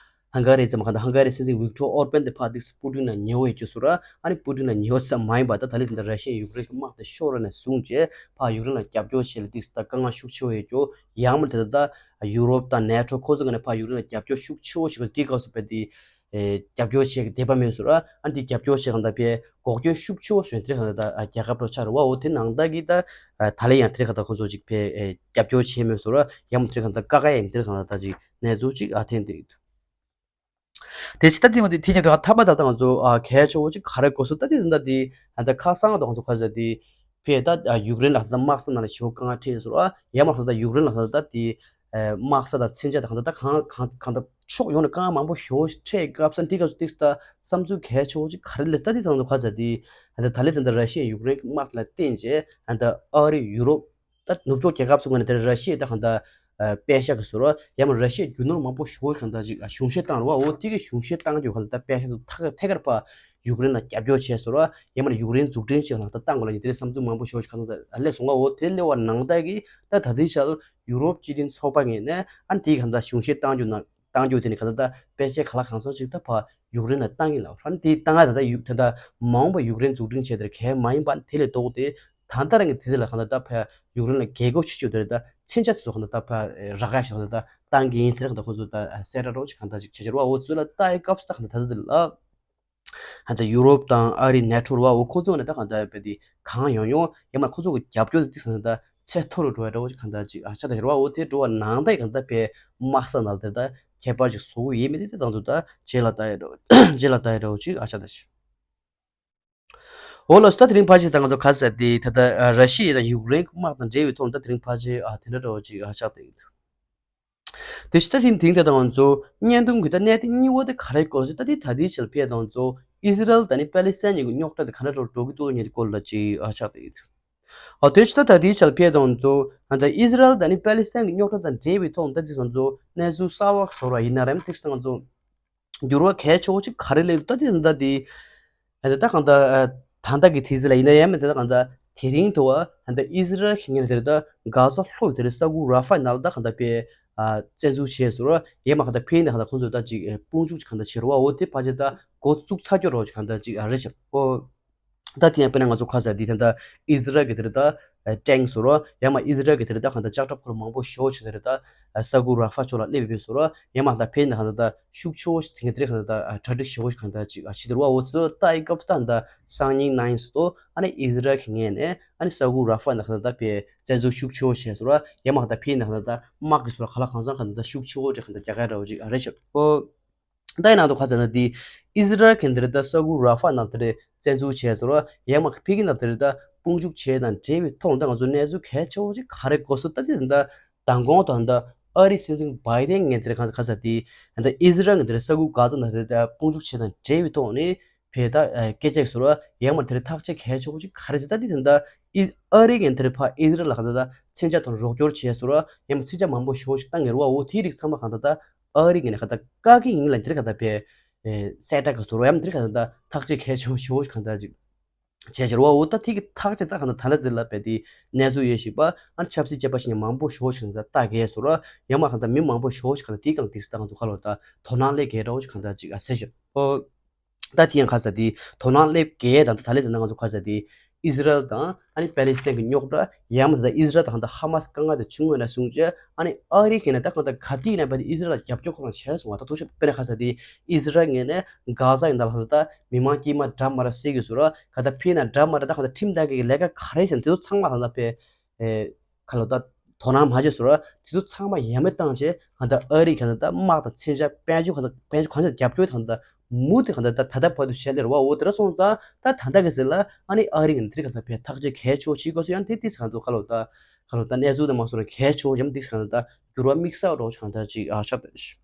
ཧང་ག་རི་ཙམ་གང་ལྟར་ཧང་ག་རི་སྲིད་འཛིན་ཝིག་ཏོར་ཨོར་པན་དེ་ཕར་ཏིག་སི་པུ་ཏིན་ལ་ཉེ་བོ་ཡོད་རྒྱུ་སོ་ར་ཨ་ནི་པུ་ཏིན་ལ་ཉེ་བོ་ཙམ་མ་ཡིན་པ་ད་ད་ལི་དེ་འདྲ་ར་ཤི་ཡ་ཡུཀ་རེན་གྱི་དམག་དེ་ཤོར་ར་ནས་བཟུང་བྱས་ཕར་ཡུཀ་རེན་ལ་རྒྱབ་སྐྱོར་བྱེད་ལ་ཏིག་སི་ད་དཀའ་ངལ་ཤུགས་ཆེ་བོ་ཡོད་རྒྱུ་ཡང་མིན་དེ་ད་ད་ཡུ་རོབ་དང་ནེ་ཊོ་ཁོ་ཚོ་ག་ནས་ཕར་ཡུཀ་རེན་ལ་རྒྱབ་སྐྱོར་ཤུགས་ཆེ་བོ་བྱེད་དགོས་དེའི་སྐབས་སུ་བས་དེ་རྒྱབ་སྐྱོར་བྱེད་ཀྱི་དེ་པ་མེད་སོ་ར་ཨ་ནི་དེ་རྒྱབ་སྐྱོར་བྱེད་གང་ལྟར་ཕའི་འགོག་རྐྱེན་ཤུགས་ཆེ་བོ་བཟོས་དེ་གང་ལྟར་ད་རྒྱལ་ཁབ་ལ་ཆགས་ར་བ་འོ་དེ་ནང་ལྟར་གྱི་ད། ད་ལན་ཡང་དེར་གང་ལྟར་ཁོ་ཚོ་ཅིག་ཕེ་རྒྱབ་སྐྱོར་བྱས་མེད་སོ་ར་ཡང་དེར་གང་ལྟར་ཀ་ཀ་ཡང་དེར་གང་ལྟར་ད་ཅིག་གནས་ཚུལ་ཅིག་ཨ་ཐེན་དེ་ཡོད། དེ་ཕྱི་ད་དེ་མ་དེ་དེ་ཉིད་དུ་ཐ་པ་ད་ལྟ་ང་ཚོ་ཨ་གལ་ཆེ་བོ་ཅིག་ག་རེ་གོ་སོ་ད་དེ་ད་དེ་ད་ཁ་སང་དང་ང་ཚོ་ཁ་ས་དེ་ཕེ་ད་ཡུཀ་རེན་ལ་ད་དམག་ས་ནང་ལ་ཞེ་པོ་དཀའ་ངལ་འཕྲད་སོ་ར་ཡང་མ་ད་ཡུཀ་རེན་ལ་ད་དེ་དམག་ས་དང་མཚོན་ཆ་དང་གང་ད་གང་གང་ད་ཕྱོགས་ཡོངས་ནས་དཀའ་ངལ་མང་པོ་ཞེ་པོ་འཕྲད་སྐབས་ས་འདི་སྐབས་སུ་ཏིག་ད་བསམ་ཚུལ་གལ་ཆེ་བོ་ཅིག་ག་རེ་ལས་ད་དེ་ད་ང་ཚོ་ཁ་ས་དེ་ད་ད་ལས་ད་ད་ར་ཤི་ཡ་ཡུཀ་རེན་དམག་ལ་བརྟེན་བྱས་ད་ཨ་རི་ཡུ་རོབ། ད་ནུབ་ཕྱོགས་རྒྱལ་ཁབ་ཚོ་ངོས་ནས་དེར་ར་ཤི་ཡ་ད་གང་ལྟར་པད་ཤག་གི་ཟུར་བ་ཡང་མ་ར་ཤི་ཡ་རྒྱུ་ནོར་མང་པོ་ཞེ་པོ་གང་ལྟར་ཅིག་གཞུང་བཞེས་བཏང་རུ་བ་འོ་དེ་གི་གཞུང་བཞེས་བཏང་རྒྱུ་གང་ལྟར་པད་ཤག་ཚོ་ཐད་ཀར་ཐད་ཀར་ཕར་ཡུཀ་རེན་ལ་རྒྱབ་སྐྱོར་བྱས་ཟུར་བ་ཡང་མ་ཡུཀ་རེན་འཛུགས་སྐྲུན་ཅིག་ལ་ད་བཏང་དགོས་ལ་ཉིན་དེར་བསམ་ཚུལ་མང་པོ་ཞེ་པོ་ཞིག་གང་ལྟར་སླེབས་སོང་བ་འོ་དེ་སླེབས་པ་ནང་ལྟར་གི་ད་ད་ལྟའི་ཆར་ཡུ་རོབ་སྤྱི་མཐུན་ཚོགས་པ་ངོས་ནས་ཨ་ནི་དེ་གང་ལྟར་གཞུང་བཞེས་བཏང་རྒྱུ་ན། བཏང་རྒྱུ་དེ་ནི་གང་ལྟར་ད་པད་ཤག་ག་ལ་གང་འཚམ་ཞིག་ད་ཕར་ཡུཀ་རེན་ལ་བཏང་གི་ལ་ཧྲ་ནི་དེ་བཏང་ང་ད་ལྟ་ཡུ་ད་ལྟ་མ་འོངས་པ་ཡུཀ་རེན་འཛུགས་སྐྲུན་བྱས་དེར་གལ་མ་ཡིན་པ་དེ་ལས་ལྡོག་སྟེ་ད་ལྟ་རང་གི་དུས་ཚོད་ལ་གང་ལྟར་ད་ཕར་ཡུཀ་རེན་ལ་རྒྱལ་སྒོ་ཆུ་ཆུ་དེར་ད་མཚོན་ཆ་དེ་ཚོ་གང་ལྟར་ད་ཕར་རག་ཡ་ཞིག་གང་ལྟར་ད་བཏང་གི་ཡིན་དེར་གང་ལྟར་ཁོ་ཚོ་ད་གསལ་བསྒྲགས་རོགས་ཅིག་གང་ལྟར་ཅིག་བྱེད་བྱེད་རོགས་འོ་ཚོད་ལ་ལྟ་ཡི་སྐབས་སུ་ད་གང་ལྟར་ད་ལྟ་དེ་ལ། ད་ཡུ་རོབ་དང་ཨ་རི་ནེ་ཊོ་རུ་བ་འོ་ཁོ་ཚོ་ནས་ད་གང་ལྟར་བས་དེ་གང་ཡོང་ཡོང་ཡང་མ་ཁོ་ཚོ་གི་རྒྱབ་སྐྱོར་དེ་གང་ལྟར་ཚད་མཐོ་རུ་འགྲོ་ཡ་འདྲ་བོ་ཅིག་གང་ལྟར་ཅིག་ཨ་ཆ་ད་ཡོད་ར་བ་འོ་དེ་འགྲོ་བ་ནང་ལྟར་གང་ལྟར་བས་དམག་ས་ནང་དེ་ད་ཁྱད་པར་ཅིག་བཟོ་གི་ཡོད་མེད་དེ་ད་ང་ཚོ་ད་རྗེས་ལ་ལྟ་ཡ་འདྲ་བོ་རྗེས་ལ་ལྟ་ཡ་འདྲ་བོ་ཅིག་ཨ་ཆ་ད་ཞིག་འོ་ལགས་སོ། ད་དེ་རིང་ཕལ་ཆེར་ད་ང་ཚོ་ག་ས་དེ་ད་ལྟ་ར་ཤི་ཡ་དང་ཡུཀ་རེན་དམག་དང་འབྲེལ་བའི་ཐོག་ནས་ད་དེ་རིང་ཕལ་ཆེར་ཨ་དེ་འདྲ་འདྲ་བོ་ཅིག་ཨ་ཆགས་བསྡད་ཡོད། དེ་ཕྱི་ད་ཐེངས་དེང་དེ་དང་ང་ཚོ་བརྙན་ཐུང་གི་ད་གནད་དོན་གཉིས་པ་དེ་ག་རེ་སྐོར་ཞིག་ད་དེ་ད་ལྟའི་ཆར་ཕེབས་དང་ཚོ་ཨི་ཟི་རལ་དང་ནི་པ་ལི་སི་ཐན་གཉིས་ཀྱི་རྙོག་དྲ་དེ་ག་འདྲ་འགྲོ་འགྲོ་གི་འདུག་ཉེ་དུ་སྐོར་ལ་ཅིག་ཨ་ཆགས་བསྡད་ཡོད། ཨོ་དེ་ཕྱི་ད་ད་ལྟའི་ཆར་ཕེབས་དང་ཚོ་ད་ཨི་ཟི་རལ་དང་ནི་པ་ལི་སི་ཐན་གྱི་རྙོག་དྲ་དང་འབྲེལ་བའི་ཐོག་ད་དེ་ང་ཚོ་གནས་ཚུལ་གསར་བ་བཟོ་ར་ཡིན་ན་རེམ་ཐེག་ས་ང་ཚོ་འགྱུར་བ་གལ་ཆེ་བོ་ཅིག་ག་རེ་སླེབས་འདུག་ད་དེ་ད་དེ། ད་ལྟ་གང་ལྟར་ད་ལྟ་གི་དུས་ཚོད་ལ་ཡིན་ན་ཡང་མིན་ད་ལྟ་གང་ལྟར་དེ་རིང་དུ་བ་ད་ལྟ་ཨི་ཟི་རལ་གྱི་ངོས་ནས་དེ་ལྟ་གྷ་ཟ་ལྷོ་དེ་རེད་ས་ཁུལ་ར་ཧྥ་ནང་ལ་ད་གང་ལྟར་པའི་བཙན་འཛུལ་བྱས་སོང་ར་ཡས་མ་གང་ལྟར་ཕན་ནས་གང་ལྟར་ཁོང་ཚོས་ད་ཅིག་དཔུང་འཇུག་ཅིག་གང་ལྟར་བྱེད་རོགས་འོ་དེ་ཕལ་ཆེར་ད་འགོ་བཙུགས་ཚར་རྒྱུ་རོགས་ཅིག་གང་ལྟར་ཅིག་རེད་ཤག་ཨོ། ད་དེ་ཡང་དཔེར་ན་ང་ཚོ་ཁ་ས་དེ་ད་ལྟ་ཨི་ཟི་རལ་གྱི་དེ་ད་ལྟ་ཊེང་སོ་ར་ཡས་མ་ཨི་ཟི་རལ་གྱི་དེ་ད་ལྟ་གང་ལྟར་ལྕགས་ཁྲབ་འཁོར་མང་པོ་ཞེ་པོ་ཅིག་དེ་ད་ལྟ་ས་ཁུལ་ར་ཧྥ་ཕྱོགས་ལ་སླེབས་ཡོད་པས་སོ་ར་ཡས་མ་ད་ཕན་ནས་གང་ལྟར་ད་ཤུགས་ཆེ་བོ་ཞིག་དེ་ག་དེ་རེད་གང་ལྟར་ད་གྲ་སྒྲིག་ཞེ་པོ་ཞིག་གང་ལྟར་ཅིག་ཨ་ཕྱི་དེ་རུ་བ་འོ་ཚོ་ལྟ་ཡི་སྐབས་སུ་ད་ད་སང་ཉིན་གནངས་ཉིན་སོ་ཨ་ནི་ཨི་ཟི་རལ་གྱི་ངོས་ནས་ཨ་ནི་ས་ཁུལ་ར་ཧྥ་ནང་གང་ལྟར་ད་ཕའི་བཙན་འཛུལ་ཤུགས་ཆེ་བོ་བྱས་སོ་ར་ཡས་མ་གང་ལྟར་ཕན་ནས་གང་ལྟར་ད་དམག་གི་སོ་ར་ག་ལ་གང་འཚམ་གང་ལྟར་ད་ཤུགས་ཆེ་བོ་ཅིག་གང་ལྟར་རྒྱག་ག་འདྲ་བོ་ཅིག་ཨ་རེད་ཤག་ཨོ། ད་ཡིན་ནང་དུ་ཁ་ཚ་ན་དེ་ཨི་ཟི་རལ་གྱི་འདིར་ད་ས་ཁུལ་ར་ཧྥ་ནང་དེར་བཙན་འཛུལ་བྱས་ཟེར་བ་ཡང་མ་ཕི་གི་ནང་དེར་ད་དཔུང་འཇུག་བྱས་དང་འབྲེལ་བའི་ཐོག་ནས་ད་ང་ཚོ་གནས་ཚུལ་གལ་ཆེ་བོ་ཅིག་ག་རེ་གོ་སོང་ད་དེ་ད་མདང་དགོང་དང་ད་ཨ་རིའི་སྲིད་འཛིན་བྷའི་ཌེན་ངས་དེར་ཁ་ཁ་ཚ་དེ་ད་ཨི་ཟི་རལ་གྱི་འདིར་ས་ཁུལ་གྷ་ཛ་ནང་དེར་ད་དཔུང་འཇུག་བྱས་དང་འབྲེལ་བའི་ཐོག་ནས་བས་ད་སྐད་ཆ་ཟེར་བ་ཡང་མ་དེར་ཐག་གཅོད་གལ་ཆེ་བོ་ཅིག་ག་རེ་ཟེར་ད་དེ་ད་ཨི་ཨ་རི་ངས་དེར་ཕ་ཨི་ཟི་རལ་ལ་ཁ་ཚ་ད་མཚོན་ཆ་དང་རོགས་སྐྱོར་བྱས་ཟེར་བ་ཡང་མ་མཚོན་ཆ་མང་པོ་ཞེ་བོ་ཅིག་བཏང་ངེར་བ་འོ་དེའི་རིགས་ཚང་མ་གང་ལྟར་ད། ཨ་རི་ངས་ནས་ག་ད་བཀག་གི་ཡིན་ལ་འདིར་ག་ད་པའི་གསལ་བསྒྲགས་ག་ཟུར་ཡམ་འདིར་ག་ད་ཐག་གཅོད་གལ་ཆེ་བོ་ཞེ་བོ་གང་ད་ཅིག་བྱས་ཅེར་བ་འོ་ད་ཐིག་གི་ཐག་གཅོད་ད་ག་ད་ད་ལ་ཟེར་ལ་པའི་དེ་གནས་ཚུལ་ཡོད་ཞིག་པ་ཨ་ཆབ་སྲིད་བྱེད་པ་ཞིག་ནས་མང་པོ་ཞེ་བོ་ཞིག་གང་ད་ལྟ་གས་ཟུར་ཡ་མ་གང་ད་མི་མང་པོ་ཞེ་བོ་ཞིག་གང་ད་དེ་གང་དེ་སུ་ད་གང་ཚོ་ག་ལོ་ད་དོ་སྣང་ལས་གས་འདྲ་བོ་ཞིག་གང་ད་ཅིག་ཨ་ཟེར་ཞིག་ཨོ། ད་དེ་ཡང་ཁ་ས་དེ་དོ་སྣང་སླེབས་གས་དང་ད་ལས་དེ་ན་ང་ཚོ་ཁ་ས་དེ་ཨི་ཟི་རལ་དང་ཨ་ནི་པེ་ལི་སི་ཐན་གྱི་རྙོག་དྲ་ཡང་མ་ད་ཨི་ཟི་རལ་དང་ད་ཧ་མ་སི་དཀའ་ངལ་དེ་བྱུང་བ་ན་བཟུང་བྱས་ཨ་ནི་ཨ་རི་གི་ན་ད་གང་ད་ག་དུས་ཡིན་ན་བས་ཨི་ཟི་རལ་ལ་རྒྱབ་སྐྱོར་ཁོ་རང་བྱས་སོང་བ་ད་ཐུག་ཤོད་དཔེར་ན་ཁ་ས་དེ་ཨི་ཟི་རལ་ངས་ནས་གྷ་ཟ་ཡིན་ད་ལ་ད་མི་མང་དཀྱིལ་མ་འདྲ་མ་ར་བསད་གི་སུ་ར་ག་ད་ཕི་ན་འདྲ་མ་ར་ད་གང་ད་ཁྲིམས་དང་གི་ལས་ཀ་ག་རེ་བྱས་ན་དེ་ཚོ་ཚང་མ་ལ་ད་པའི། ཁ་ལོ་ད་དོ་སྣང་མ་བྱས་སོ་ར་དེ་ཚོ་ཚང་མ་ཡ་མེད་བཏང་བྱས་གང་ལྟར་ཨ་རི་གང་ལྟར་ད་དམག་དང་མཚོན་ཆ་དཔལ་འབྱོར་གང་ལྟར་དཔལ་འབྱོར་གང་ལྟར་རྒྱབ་སྐྱོར་གང་ལྟར་མུ་མཐུད་གང་ལྟར་ད་ད་ལྟ་བར་དུ་བྱས་ལེར་བ་འོ་དེ་འདྲ་སོང་ཙང་ད་ད་ལྟ་གི་ཟེར་ལ་ཨ་ནི་ཨ་རི་གི་འདིར་གང་ལྟར་བས་ཐག་གཅོད་གལ་ཆེ་བོ་བྱེད་དགོས་སོ་ཡང་དེ་དེ་གང་ལྟར་ཁ་ལོ་ད་ཁ་ལོ་ད་གནས་ཚུལ་དེ་མ་སོང་ར་གལ་ཆེ་བོ་ཡང་དེ་གང་ལྟར་འགྱུར་བ་དམིགས་བསལ་རོགས་གང་ལྟར་ཅིག་ཨ་ཆགས་ད།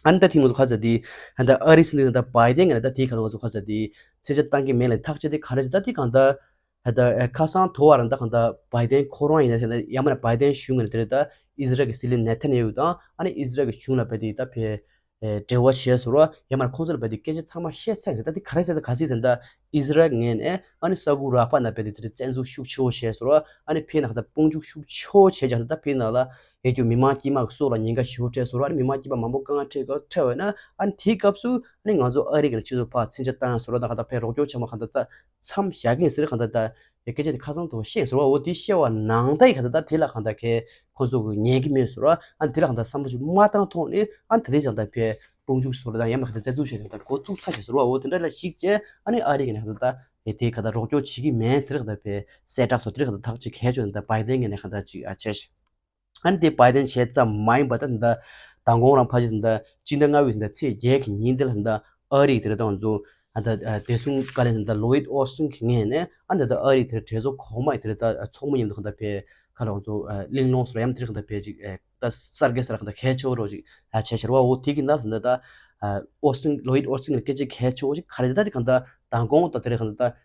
ཨ་ནི་ད་ཐེངས་མ་ཚོ་ཁ་ཚ་དེ་ཨ་ནི་ད་ཨ་རི་སྲིད་འཛིན་ད་བྷའི་ཌེན་ངས་ད་དེའི་ཁ་ལོ་ང་ཚོ་ཁ་ཚ་དེ་མཚོན་ཆ་བཏང་གི་མེད་ལ་ཐག་གཅོད་དེ་ག་རེ་ཟེར་ད་དེ་གང་ལྟར་ ད་ཁ་སང་དོ་བར་ད་གང་ལྟར་བའི་ཌེན་ཁོ་རང་ཡིན་ན་དེ་ཡང་མིན་ན་བའི་ཌེན་གཞུང་ཡིན་ན་དེ་ད་ཨི་ཟི་རལ་གྱི་སྲིད་བློན་ནེ་ཐན་ཡ་ཧུ་དང་ཨ་ནི་ཨི་ཟི་རལ་གྱི་གཞུང་ལ་བས་དེ་ད་བས་འབྲེལ་བ་བྱས་ཟེར་བ་ཡང་མིན་ན་ཁོང་ཚོ་ལ་བས་དེ་སྐད་ཆ་ཚང་མ་བཤད་ཚར་ཟེར། ད་དེ་ག་རེ་ཟེར་ད་ག་ཟེར་དེ་ད་ཨི་ཟི་རལ་ངོས་ནས་ཨ་ནི་ས་ཁུག་ར་ཕ་ན་བས་དེ་དེ་བཙན་འཛུལ་ཤུགས་ཆེ་བོ་བྱས་ཟེར་བ་ཨ་ནི་ཕེ་ན་ད་དཔུང་འཇུག་ཤུགས་ཆེ་བོ་བྱས་ཀྱང་ད་ཕེ་ན་ལ་ཡོད་རྒྱུ་མི་མང་དཀྱུས་མ་གི་སྲོག་ལ་ཉེན་ཁ་ཞེ་པོ་འཕྲད་ཟེར་བ་ཨ་ནི་མི་མང་དཀྱུས་མ་མང་པོ་དཀའ་ངལ་འཕྲད་འཕྲད་བས་ན་ཨ་ནི་དེའི་སྐབས་སུ་ཨ་ནི་ང་ཚོ་ཨ་རི་གི་ནས་ཁྱེད་ཚོ་ཕར་མཚོན་ཆ་བཏང་ཡ་ཟེར་བ་ད་གང་ལྟར་ཕར་རོགས་སྐྱོར་བྱ་མ་གང་ལྟར་ད་མཚམས་བཞག་གི་ཡིན་ཟེར་གང་ལྟར་ད་སྐད་ཆ་དེ་ཁ་སང་དུ་བཤད་ཟེར་བ་འོ་དེ་བཤད་བ་ནང་ལྟར་གང་ལྟར་ད་དེ་ལ་གང་ལྟར་གས་ཁོ་ཚོ་གི་ཉན་གི་མེད་ཟེར་བ་ཨ་ནི་དེ་ལ་གང་ལྟར་བསམ་བློ་ཅིག་མ་བཏང་ཐོག་ནས་ཨ་ནི་ད་ལྟའི་ཆ་ལྟར་ཕར་དཔུང་འཇུག་ཟེར་བ་ད་ཡང་མ་གང་ལྟར་བཙན་འཛུལ་བྱས་གང་ལྟར་འགོ་བཙུགས་ཚར་ཟེར་བ་འོ་དེ་འདྲ་ལ་གཞིགས་བྱས་ཨ་ནི་ཨ་རི་གི་ནས་གང་ལྟར་ད་དེ་གང་ལྟར་རོགས་སྐྱོར་བྱེད་ཀྱི་མེད་ཟེར་གང་ལྟར་ཕར་གསལ་བསྒྲགས་སོགས་དེ་གང་ལྟར་ཐག་གཅོད་གལ་ཆེ་ད་བའི་ཌེན་གི་ནས་གང་ལྟར་ཅིག་ཨ་བྱས་ཤག་ཨ་ནི་དེ་བའི་ཌེན་བྱས་ཙམ་མ་ཡིན་པ་ད་ད་མདང་དགོང་རང་ཕལ་ཆེར་ད་སྤྱི་ཟླ་ལྔ་པའི་ད་ཚེས་བརྒྱད་ཀྱི་ཉིན་དེ་ལ་ད་ཨ་རི་དེ་ད་ང་ཚོ་ད་བདེ་སྲུང་བཀའ་བློན་ད་ལོ་ཡིད་ཨོ་སི་ཊིན་གྱི་ངོས་ནས་ཨ་ནི་ད་ཨ་རི་དེ་གྲོས་ཚོགས་གོང་མ་དེ་ད་ཚོགས་མི་མཉམ་དུ་གང་ལྟར་ཕར་ག་ལ་ང་ཚོ་གླེང་སློང་སོགས་ཡང་དེ་གང་ལྟར་ཕར་ཅིག་ད་གསར་བརྗེ་གསར་གང་ལྟར་གལ་ཆེ་བོ་རོ་ཅིག་བྱས་ཤར་བ་འོ་དེ་གི་ནང་ད་ཨོ་སི་ཊིན་ལོ་ཡིད་ཨོ་སི་ཊིན་གྱི་སྐད་ཆ་གལ་ཆེ་བོ་ཅིག་ག་རེ་ད་དེ་གང་ལྟར་མདང་དགོང་ད་དེ་རེད་གང་ལྟར་ད།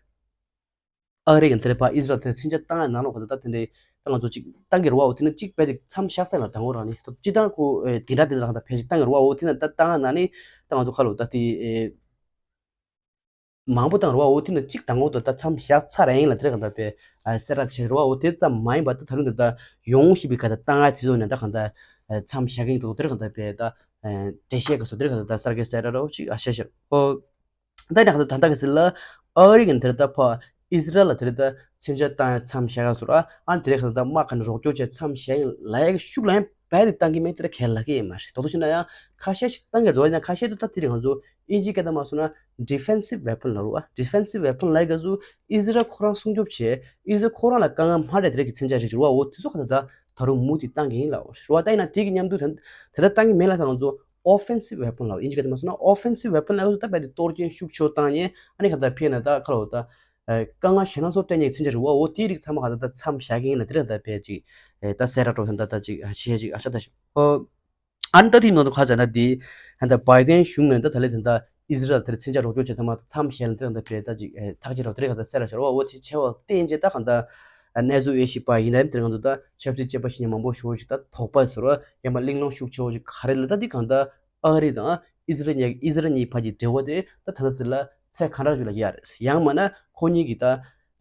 ཨ་རི་གི་དེ་རེད་ཕར་ཨི་ཟི་རལ་དེར་མཚོན་ཆ་བཏང་ཡ་ནང་ལོགས་ག་ད་ད་དེ་འདྲའི་ད་ང་ཚོ་གཅིག་བཏང་གི་རེད་བ། འོ་དེ་ནི་གཅིག་རྦད་དེ་མཚམས་བཞག་ས་ལ་དང་པོ་རང་ནི་ད་སྤྱི་བཏང་ཁོ་དེ་འདྲ་དེ་འདྲ་གང་ད་ཕལ་ཆེར་བཏང་གི་རེད་བ། འོ་དེ་ན་ད་བཏང་ཡ་ན་ནི་ད་ང་ཚོ་ཁ་ལོ་ད་དེ་མང་པོ་བཏང་རེད་བ། འོ་དེ་ན་གཅིག་དང་པོ་ད་ད་མཚམས་བཞག་ཚར་ར་ཡིན་ལ་དེ་རེད་གང་ད་ཕར་གསལ་བསྒྲགས་བྱས་རེད་བ། འོ་དེ་ཙམ་མ་ཡིན་པ་ད་ད་རུང་ད་ད་ཡོང་ཞིག་པའི་ག་ད་བཏང་ཡ་དེ་ཚོ་ནས་ད་གང་ད་མཚམས་བཞག་གི་ཡིན་འདུག་དེ་རེད་གང་ད་ཕར་ད་འགྲེལ་བཤད་ག་སོ་དེ་རེད་གང་ད་ད་གསར་འགོད་གསལ་བསྒྲགས་རོ་གཅིག་ཨ་ཤ་ཤ་འོ། ད་ནི་ད་ད་ད་ག་ཟེར་ལ་ཨ་རི་གི་དེར་ད་ཕར་ཨི་ཟི་རལ་ལ་དེར་ད་མཚོན་ཆ་བཏང་ཡ་མཚམས་བཞག་ཡ་ཟེར་ར་ཨ་ནི་དེ་རེད་ག་ད་དམག་ག་ནས་རོགས་སྐྱོར་བྱས་མཚམས་བཞག་ཡིན་ལ་ཡ་གི་ཤུགས་ལ་ཡང་རྦད་དེ་བཏང་གི་མེད་དེ་ར་གལ་ལ་གི་ཡིན་མ་རེད། དོ་དོ་ཤི་ན་ཡང་ཁ་ཤས་ཤིག་བཏང་གི་རེད་ཡང་ཁ་ཤས་དུ་ད་དེ་རིང་ང་ཚོ་ཨིན་ཇི་སྐད་ད་མ་སོང་ན་ཌི་ཕེན་སིབ་ཝེ་པོན་ལ་རུ་བ། ཌི་ཕེན་སིབ་ཝེ་པོན་ལ་ཡ་ག་ཚོ་ཨི་ཟི་རལ་ཁོ་རང་སྲུང་སྐྱོབ་བྱས་ཨི་ཟི་རལ་ཁོ་རང་ལ་དཀའ་ངལ་མ་རེད་དེ་རེད་གི་མཚོན་ཆ་རིགས་རུ་བ་འོ་དེ་ཚོ་ག་ད་ད་ད་རུང་མུ་མཐུད་བཏང་གི་ཡིན་ལ་འོ་རུ་བ། ད་ཡིན་ན་དེ་གི་མཉམ་དུ་ད་ད་ད་བཏང་གི་མེད་ལ་ད་ང་ཚོ་ཨོ་ཕེན་སིབ་ཝེ་པོན་ལ་ཨིན་ཇི་སྐད་དུ་མ་སོང་ན་ཨོ་ཕེན་སིབ་ཝེ་པོན་ལ་ཡོད་ད་བས་དེ་གཏོར་སྐྱོན་ཤུགས་ཆེ་བཏང་ཉེ་ཨ་ནི་ག་ད་ཕེ་ན་ད་ཁ་ལོ་ད་དཀའ་ངལ་ཞེ་ན་སོར་སྤྲད་ཉེ་ཚིན་ཆ་རི་བ་འོ་དེའི་རིགས་ཚང་མ་ག་ད་ད་མཚམས་བཞག་གི་ཡིན་ལ་དེ་ར་ད་ཕེ་ཅིག་ད་སེ་ར་ཏོ་ད་ད་ཅིག་ཤེས་ཅིག་ཨ་ཆ་ད་ཤི་ཨོ་ཨ་ནི་ད་དེའི་ནང་དུ་ཁ་ཟེར་ན་དེ་ད་བའི་ཌེན་གཞུང་ནས་ད་ད་ལེ་དེ་ད་ཨི་ཟི་རལ་དེར་ཚིན་ཆ་རོགས་སྐྱོར་བྱེད་ཐ་མ་ད་མཚམས་བཞག་ལ་དེ་ར་ད་ཕེ་ད་ཅིག་ཐག་ཆེ་རོགས་དེ་ར་ག་ད་སེ་ར་ཤར་བ་འོ་དེ་ཆེ་བ་བརྟེན་བྱས་ད་ག་ད། གནས་ཚུལ་ཨེ་ཤི་པ་ཡིན་ནའི་དེར་ང་ཚོ་ད་ཆབ་སྲིད་དཔྱད་པ་ཞིག་ནས་མང་པོ་ཞུ་བ་ཞིག་ད་དོགས་པ་ཟེར་བ་ཡང་མ་གླེང་སློང་ཤུགས་ཆེ་བ་ཞིག་ག་རེ་ལ་ད་འདི་གང་ད་ཨ་རི་དང་ཨི་ཟི་རལ་ཨི་ཟི་རལ་གཉིས་བར་གྱི་འབྲེལ་བ་དེ་ད་ད་ལྟ་ཟེར་ལ་ཚད་གང་འདྲ་ཞིག་ལ་ཡར་ཡང་མ་ན་ཁོ་གཉིས་ཀྱི་ད་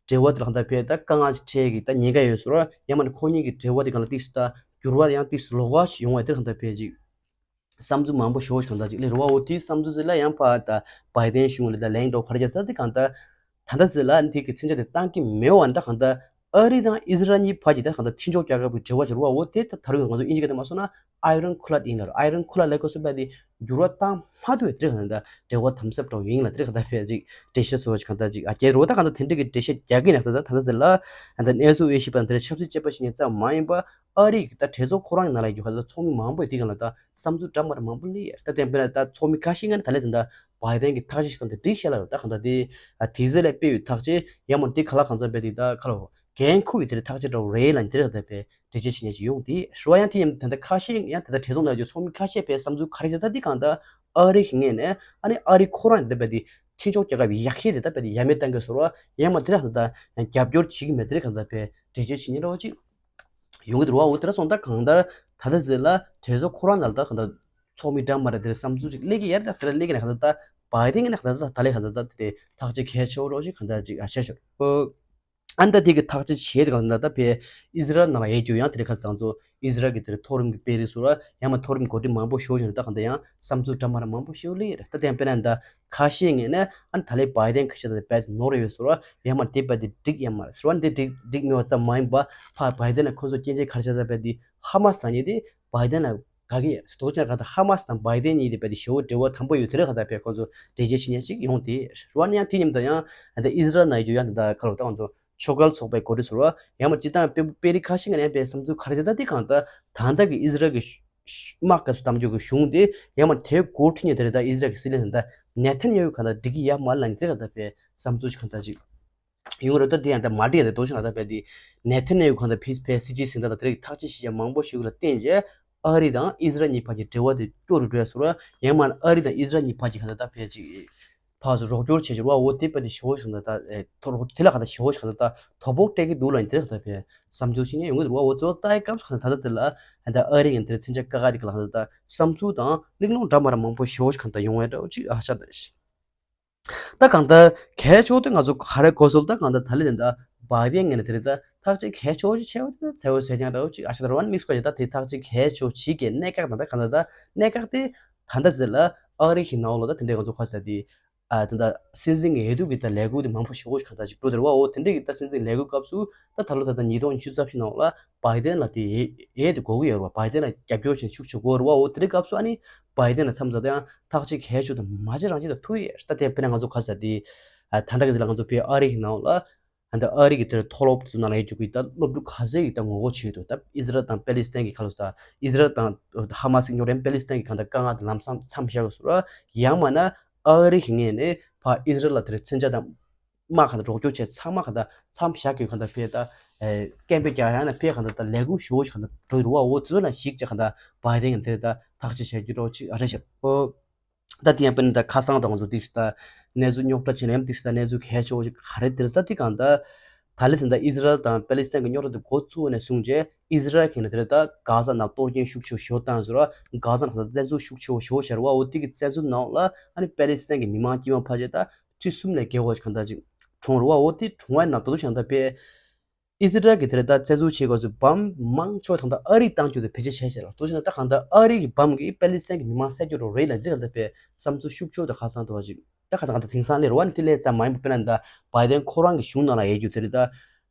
འབྲེལ་བ་དེ་ལ་གང་ད་ཕེ་ད་དཀའ་ངལ་ཅིག་འཕྲད་ཀྱི་ད་ཉེན་ཁ་ཡོད་ཟེར་བ་ཡང་མ་ན་ཁོ་གཉིས་ཀྱི་འབྲེལ་བ་དེ་གང་ལ་ཏིག་སི་ད་འགྱུར་བ་ཡང་ཏིག་སི་ལོགས་ཀ་ཞིག་ཡོང་བ་དེ་གང་ད་ཕེ་ཅིག་བསམ་ཚུལ་མང་པོ་ཞོག་ཞིག་གང་ལྟར་ཅིག་ལས་རུ་བ་འོ་དེའི་བསམ་ཚུལ་ཟེར་ལ་ཡང་ཕ་ད་བའི་ཌེན་གཞུང་ལ་ད་ལན་འགྲོ་གར་རྒྱ་ས་དེ་གང་ལྟར་ད་ལྟ་ཟེར་ལ་འདི་གི་མཚོན་ཆ་དེ་བཏང་གི་མེད་བ་ད་གང་ལྟར་ཨ་རི་དང་ཨི་ཟི་རལ་གཉིས་བར་གྱི་ད་གང་ལྟར་མཐུན་ཕྱོགས་རྒྱལ་ཁབ་ཀྱི་འབྲེལ་བ་ཟེར་བ་འོ་དེ་ད་ད་རུང་ང་ཚོ་ཨིན་ཇི་སྐད་དུ་མ་སོང་ན་ཨའི་རོན་ཁུ་ལད་ཡིན་ལ་རུ་ཨའི་རོན་ཁུ་ལད་ལས་ཀ་སུ་བ་དེ་འགྱུར་བ་བཏང་མ་ཐུབ་པའི་དེ་གང་ལྟར་འབྲེལ་བ་དམ་ཟབ་འགྲོ་ཡིན་ལ་དེ་གང་ལྟར་ཕེ་ཅིག་འགྲེལ་བཤད་སོགས་ཀྱི་གང་ལྟར་ཅིག་ཨ་རྒྱལ་རུ་བ་ད་གང་ལྟར་དེ་འདྲ་གི་འགྲེལ་བཤད་རྒྱག་གི་ན་ད་ད་ད་ད་ཟེར་ལ་ད་གནས་ཚུལ་ཨེ་ཤི་པ་དེ་ཆབ་སྲིད་དཔྱད་པ་ཞིག་ནས་ཙམ་མ་ཡིན་པ། ཨ་རི་གི་ད་གྲོས་ཚོགས་ཁོ་རང་གི་ནང་ལ་ཡོད་ཁ་ད་ཚོགས་མི་མང་པོས་དེ་གང་ལ་ད་བསམ་ཚུལ་འདྲ་མ་འདྲ་མང་པོ་སླེབས་ཡོད། ད་དེ་འཕེན་ན་ད་ཚོགས་མི་ཁ་ཤས་ང་ནི་ད་ལས་དེ་འདྲ་བའི་ཌེན་གྱི་ཐག་གཅོད་ཞིག་དང་དེ་འགྲིག་ཤེས་ལ་རུ་ད་གང་ལྟར་དེ་དེ་ཟེར་ལས་དཔེ་ཡོད་ཐག་ཆེ་ཡང་མ་དེ་ག་ལ་གང་འཚམ་པའི་དེ་ད་ཁ་ལ་འགན་འཁུར་བའི་དེ་ཐག་གཅོད་འདྲ་བོ་རེད་ལ་དེ་རེད་ད་དཔེ་འགྲེལ་བརྗོད་བྱེད་ཉན་ཞིག་ཡོང་དེ་རུ་བ་ཡང་དེ་ཡང་ད་ལྟ་ཁ་ཤས་ཡང་ད་ལྟ་གྲོས་ཚོགས་ནང་ཡོད་ཚོགས་མི་ཁ་ཤས་པའི་བསམ་ཚུལ་ག་རེ་ད་ད་དེ་གང་ལྟར་ཨ་རི་གི་ངོས་ནས་ཨ་ནི་ཨ་རི་ཁོ་རང་དེ་དཔེ་དེ་མཐུན་ཕྱོགས་རྒྱལ་ཁབ་ཡག་ཤོས་དེ་ད་དཔེ་དེ་ཡ་མེད་བཏང་གི་ཟེར་བ་ཡང་མ་དེ་ར་ད་ད་རྒྱབ་སྐྱོར་བྱེད་ཀྱི་མེད་དེ་རེད་གང་ལྟར་དཔེ་འགྲེལ་བརྗོད་བྱེད་ཉན་འདྲ་བོ་ཅིག་ཡོང་གི་འདུག་རུ་བ། འོ་དེ་འདྲ་སོང་ད་གང་ལྟར་ད་ལྟ་ཟེར་ལ་གྲོས་ཚོགས་ཁོ་རང་ནང་ལ་ད་གང་ལྟར་ཚོགས་མི་འདྲ་མ་འདྲ་དེར་བསམ་ཚུལ་ཅིག་སླེབས་ཀྱི་ཡར་ད་གང་ལྟར་སླེབས་ཀྱི་ན་གང་ལྟར་ད་བའི་ཌེན་གྱི་ན་གང་ལྟར་ད་ད་ལས་གང་ལྟར་ད་དེ་ཐག་གཅོད་གལ་ཆེ་བོ་རོགས་ཅིག་གང་ལྟར་ཅིག་ཨ་ཤ་ཤོར་ཨོ། ཨ་ནི་ད་དེ་གི་ཐག་གཅོད་བྱས་ཏེ་གང་ལྟར་ད་ཕེ་ཨི་ཟི་རལ་ནང་ལ་ཡོད་རྒྱུ་ཡང་དེ་རེད་ཁ་ཚང་ཚོ་ཨི་ཟི་རལ་གྱི་དེར་མཐོ་རིམ་གྱི་དཔོན་རིགས་ཚོ་ལ་ཡང་མ་མཐོ་རིམ་འགོ་ཁྲིད་མང་པོ་ཤོར་བཞིན་ད་གང་ལྟར་ཡང་བསམ་ཚུལ་འདྲ་མ་འདྲ་མང་པོ་ཤོར་སླེབས་ཡོད་རེད། ད་དེ་ཡང་དཔེར་ན་ད་ཁ་ཤས་ངོས་ནས་ཨ་ནི་ད་ལས་བའི་ཌེན་གྱི་ཤ་ད་དཔེ་ནོར་ཡོད་ཟེར་བ་ཡང་མ་དེ་དཔེ་དེ་འགྲིག་ཡང་མ་རེད་ཟེར་བ་འདི་འགྲིག་འགྲིག་མེད་པ་ཙམ་མ་ཡིན་པ་ཕ་བའི་ཌེན་ལ་ཁོ་ཚོ་སྐྱོན་ཆ་ག་རེ་བྱས་ས་དཔེ་དེ་ཧ་མ་སི་ལ་ཉེ་དེ་བའི་ཌེན་ལ་དགའ་གི་ཡོད་ཟེར་དོ་ཅན་ག་ད་ཧ་མ་སི་དང་བའི་ཌེན་གཉིས་དེ་དཔེ་དེ་ཞེ་པོ་འབྲེལ་བ་དམ་པོ་ཡོད་དེ་རེད་ག་ད་དཔེ་ཁོ་ཚོ་འགྲེལ་བརྗོད་བྱེད་ཉན་ཞིག་ཡོང་དེ་རེད་བ། ནི་ཡང་དེ་མཉམ་དུ་ཡང་ཨ་ད་ཨི་ཟི་རལ་ནང་ཡོད་ཡང་ད་ད་ག་ལ་ད་ང་ཚོ་ཕྱོགས་འགལ་ཚོགས་པའི་འགོ་ཁྲིད་ཚོར་བ་ཡང་མ་སྤྱི་བཏང་དཔེ་དཔེ་རིགས་ཁ་ཤས་ཀྱི་ནས་དཔེ་བསམ་ཚུལ་ག་རེ་དེ་ད་དེ་གང་ལྟར་ད་ལྟ་གི་ཨི་ཟི་རལ་གྱི་དམག་སྐབས་སུ་གཏམ་རྒྱུད་ཀྱི་གཞུང་དེ་ཡང་མ་དེ་འགོ་ཁྲིད་ནས་དེ་རེད་ད་ཨི་ཟི་རལ་གྱི་སྲིད་བློན་ད་ནེ་ཐན་ཡ་ཧུ་གང་ལྟར་འགྲིག་གི་ཡ་མ་ལ་ནི་དེ་གང་ལྟར་དཔེ་བསམ་ཚུལ་གང་ལྟར་ཅིག་ཡོང་རེད། ད་དེ་ཡང་ད་མ་འགྲིག་རེད་དོ་ཞིག་ན་ད་དཔེ་དེ་ནེ་ཐན་ཡ་ཧུ་གང་ལྟར་ཕིས་ཕེ་སྲིད་ཇུས་ཟིན་ད་ད་དེ་རིགས་ཐག་གཅོད་བྱེད་ཡ་མང་པོ་ཞིག་ལ་བརྟེན་རྗེས་ཨ་རི་དང་ཨི་ཟི་རལ་གཉིས་བར་གྱི་འབྲེལ་བ་དེ་སྐྱོ་རུ་འགྲོ་ཡ་སོགས་ཡང་མ་ཨ་རི་དང་ཨི་ཟི་རལ་གཉིས་བར་གྱི་གང་ལྟར་ད་དཔེ་ཅིག་ཕར་ཚུར་རོགས་སྐྱོར་བྱེད་ཀྱི་རེད་བ། འོ་དེ་དཔེ་དེ་ཞེ་པོ་ཞིག་གང་ལྟར་ད་ཨེ་ཐོ་རོགས་དེ་ལ་གང་ལྟར་ཞེ་པོ་ཞིག་གང་ལྟར་ད་དོ་ཕོག་སྤྲད་ཀྱི་འདུག་ལབ་ཡིན་དེ་ལ་གང་ལྟར་བས་བསམ་ཚུལ་ཞིག་ནས་ཡོང་གི་འདུག་བ། འོ་གཙོ་བོ་ལྟ་ཡི་སྐབས་སུ་གང་ལྟར་ད་ལྟ་དེ་ལ་ཨ་ད་ཨ་རི་གི་དེར་མཚོན་ཆ་བཀག་ག་དེ་གང་ལྟར་ད་བསམ་ཚུལ་དང་གླེང་སློང་འདྲ་མ་འདྲ་མང་པོ་ཞེ་པོ་ཞིག་གང་ལྟར་ཡོང་བའི་འདྲ་བོ་ཅིག་ཨ་ཆགས་ད། ད་གང་ལྟར་གལ་ཆེ་བོ་དེ་ང་ཚོ་ག་རེ་གོ་སོང་ད་གང་ལྟར་ད་ལི་དེ་འདྲ་བྷའི་ཏན་ངོས་ནས་དེ་རེད་ད་ཐག་གཅོད་གལ་ཆེ་བོ་ཞིག་བྱས་པ་དེ་ཚ་བོ་ཟེར་ཀྱང་འདྲ་བོ་ཅིག་ཨ་ཤ་ད་རོ་ཝན་དམིགས་སུ་བཀར་ཡོད། ད་དེ་ཐག་གཅོད་གལ་ཆེ་བོ་ཞིག་གི་གནད་འགག་ད་ད་གང་ལྟར་ད་གནད་འགག་དེ་ད་ལྟ་ཟེར་ལ་ཨ་རི་གི་ནང་ལོགས་ད་དེ་འདྲའི་ང་ཚོ་ཁ་ཟེར་དེ་ཨ་ད་ད་སྲིད་འཛིན་གྱི་འོས་བསྡུ་གི་ད་ལས་འགུལ་དེ་མང་པོ་ཞེ་པོ་ཞིག་གང་ལྟར་ཅིག་འགྲོ་དེ་རེད་བ། འོ་དེ་འདྲའི་གི་ད་སྲིད་འཛིན་ལས་འགུལ་སྐབས་སུ་ད་ད་ལོ་ད་ད་ཉིས་སྟོང་ཉི་ཤུ་རྩ་བཞི་ནང་ལ་བྷའི་ཏན་ལ་དེ་ཡེ་ཡེ་དེ་དགོས་ཀྱི་ཡོད་རེད་བ། བྷའི་ཏན་ལ་རྒྱབ་སྐྱོར་བྱེད་ཤུགས་ཆེ་དགོས་རེད་བ། འོ་དེ་འདྲའི་སྐབས་སུ་ཨ་ནི་བྷའི་ཏན་ལ་མཚམས་ད་ཡང་ཐག་གཅོད་གལ་ཆེ་དང་མ་བྱེད་རང་བྱེད་དང་ཐུག་ཡས་ད་དེ་དཔེར་ན་ང་ཚོ་ག་ཟེར་དེ་ཨ་ད་ལྟ་གི་དེ་ལ་ང་ཚོ་བོད་ཨ་རི་གི་ནང་ལ་ཨ་ད་ཨ་རི་གི་དེར་མཐོ་སློབ་དེ་ཚོ་ནང་ལ་ཡོད་རྒྱུ་གི་ད་སློབ་ཕྲུག་ག་ཚད་ཀྱི་ད་ངོ་རྒོལ་བྱེད་ཡོད་འདུག་ད་ཨི་ཟི་རལ་དང་པེ་ལི་སི་ཐན་གི་ཁ་ལོ་ས་ཨི་ཟི་རལ་དང་ཧ་མ་སི་གི་རྙོག་དྲ་པེ་ལི་སི་ཐན་གི་གང་ད་དཀའ་ངལ་དེ་ལམ་སང་མཚམས་བཞག་དགོས་སོ་ར། ཡང་མ་ན་ཨ་རི་གི་ངོས་ནས་ཕར་ཨི་ཟི་རལ་ལ་དེར་མཚོན་ཆ་དང་དམག་གང་ད་རོགས་སྐྱོར་བྱས་ཚང་མ་གང་ད་མཚམས་བཞག་གི་གང་ད་ཕེ་ད་ཨེ་སྐད་འབོད་རྒྱག་ཡང་ན་ཕེ་གང་ད་ད་ལས་འགུལ་ཞུ་བོ་ཞིག་གང་ད་འགྲོ་ཡི་རུ་བ། འོ་ཚོ་ན་ཞིག་ཅེ་གང་ད་བྷའི་ཏན་གི་དེར་ད་ཐག་གཅོད་བྱ་རྒྱུ་རོགས་ཅིག་ཨ་རེ་ཤག་ཨོ། ད་དེ་ཡང་དཔེར་ན་ད་ཁ་སང་དང་ང་ཚོ་ཏིག་ད་གནས་ཚུལ་རྙོག་དྲ་ཆེ་ན་ཡང་ཏིག་ད་གནས་ཚུལ་གལ་ཆེ་བོ་ཞིག་ག་རེ་དེར་ད་ཏིག་གང་ད་ད་ལི་ད་ད་ཨི་ཟི་རལ་དང་པེ་ལི་སི་ཐན་གི་རྙོག་དྲ་དེ་འགོ་བཙུགས་ནས་བཟུང་རྗེས་ཨི་ཟི་རལ་གི་ནས་དེར་ད་གྷ་ཟ་ནང་གཏོར་སྐྱོན་ཤུགས་ཆེ་བོ་ཞོ་བཏང་ཟེར་བ། གྷ་ཟ་ནང་ད་བཙན་འཛུལ་ཤུགས་ཆེ་བོ་ཞོ་བྱ་རུ་བ། འོ་ཏིག་གི་བཙན་འཛུལ་ནང་ལ་ཨ་ནི་པེ་ལི་སི་ཐན་གི་མི་མང་དཀྱུས་མ་ཕལ་ཆེར་ད་ཁྲི་གསུམ་ནས་བརྒལ་བ་ཞིག་གང་ད་ཅིག་གྲོངས་རུ་བ། འོ་དེ་གྲོངས་བ་ཡིན་ན་ད་དུ་ཞིག་ད་པས། ཨི་ཟི་རལ་གྱི་དེ་རེད་ད་བཙན་འཛུལ་བྱེད་དགོས་སུ་བམ་མང་ཆོག་དང་ད་ཨ་རི་བཏང་རྒྱུ་དེ་བེད་སྤྱོད་བྱས་བྱས་ལ་ལྟོ་ཆེ་ན་ད་གང་ད་ཨ་རི་གི་བམ་གྱིས་པེ་ལི་སི་ཐན་གྱི་མི་མང་བསད་རྒྱུ་རོ་རེད་ལ་འདི་གང་ད་པའི་བསམ་ཚུལ་ཤུགས་ཆོག་ད་ཁ་སང་དུ་བ་ཅིག་ད་གང་ད་གང་ད་དེང་སང་ལས་རོ་བ་ནི་དེ་ལས་ཙམ་མ་ཡིན་པ་དཔེར་ན་ད་བྷའི་ཏན་ཁོ་རང་གི་གཞུང་ནང་ལ་ཡོད་རྒྱུ་དེ་རེད་ད་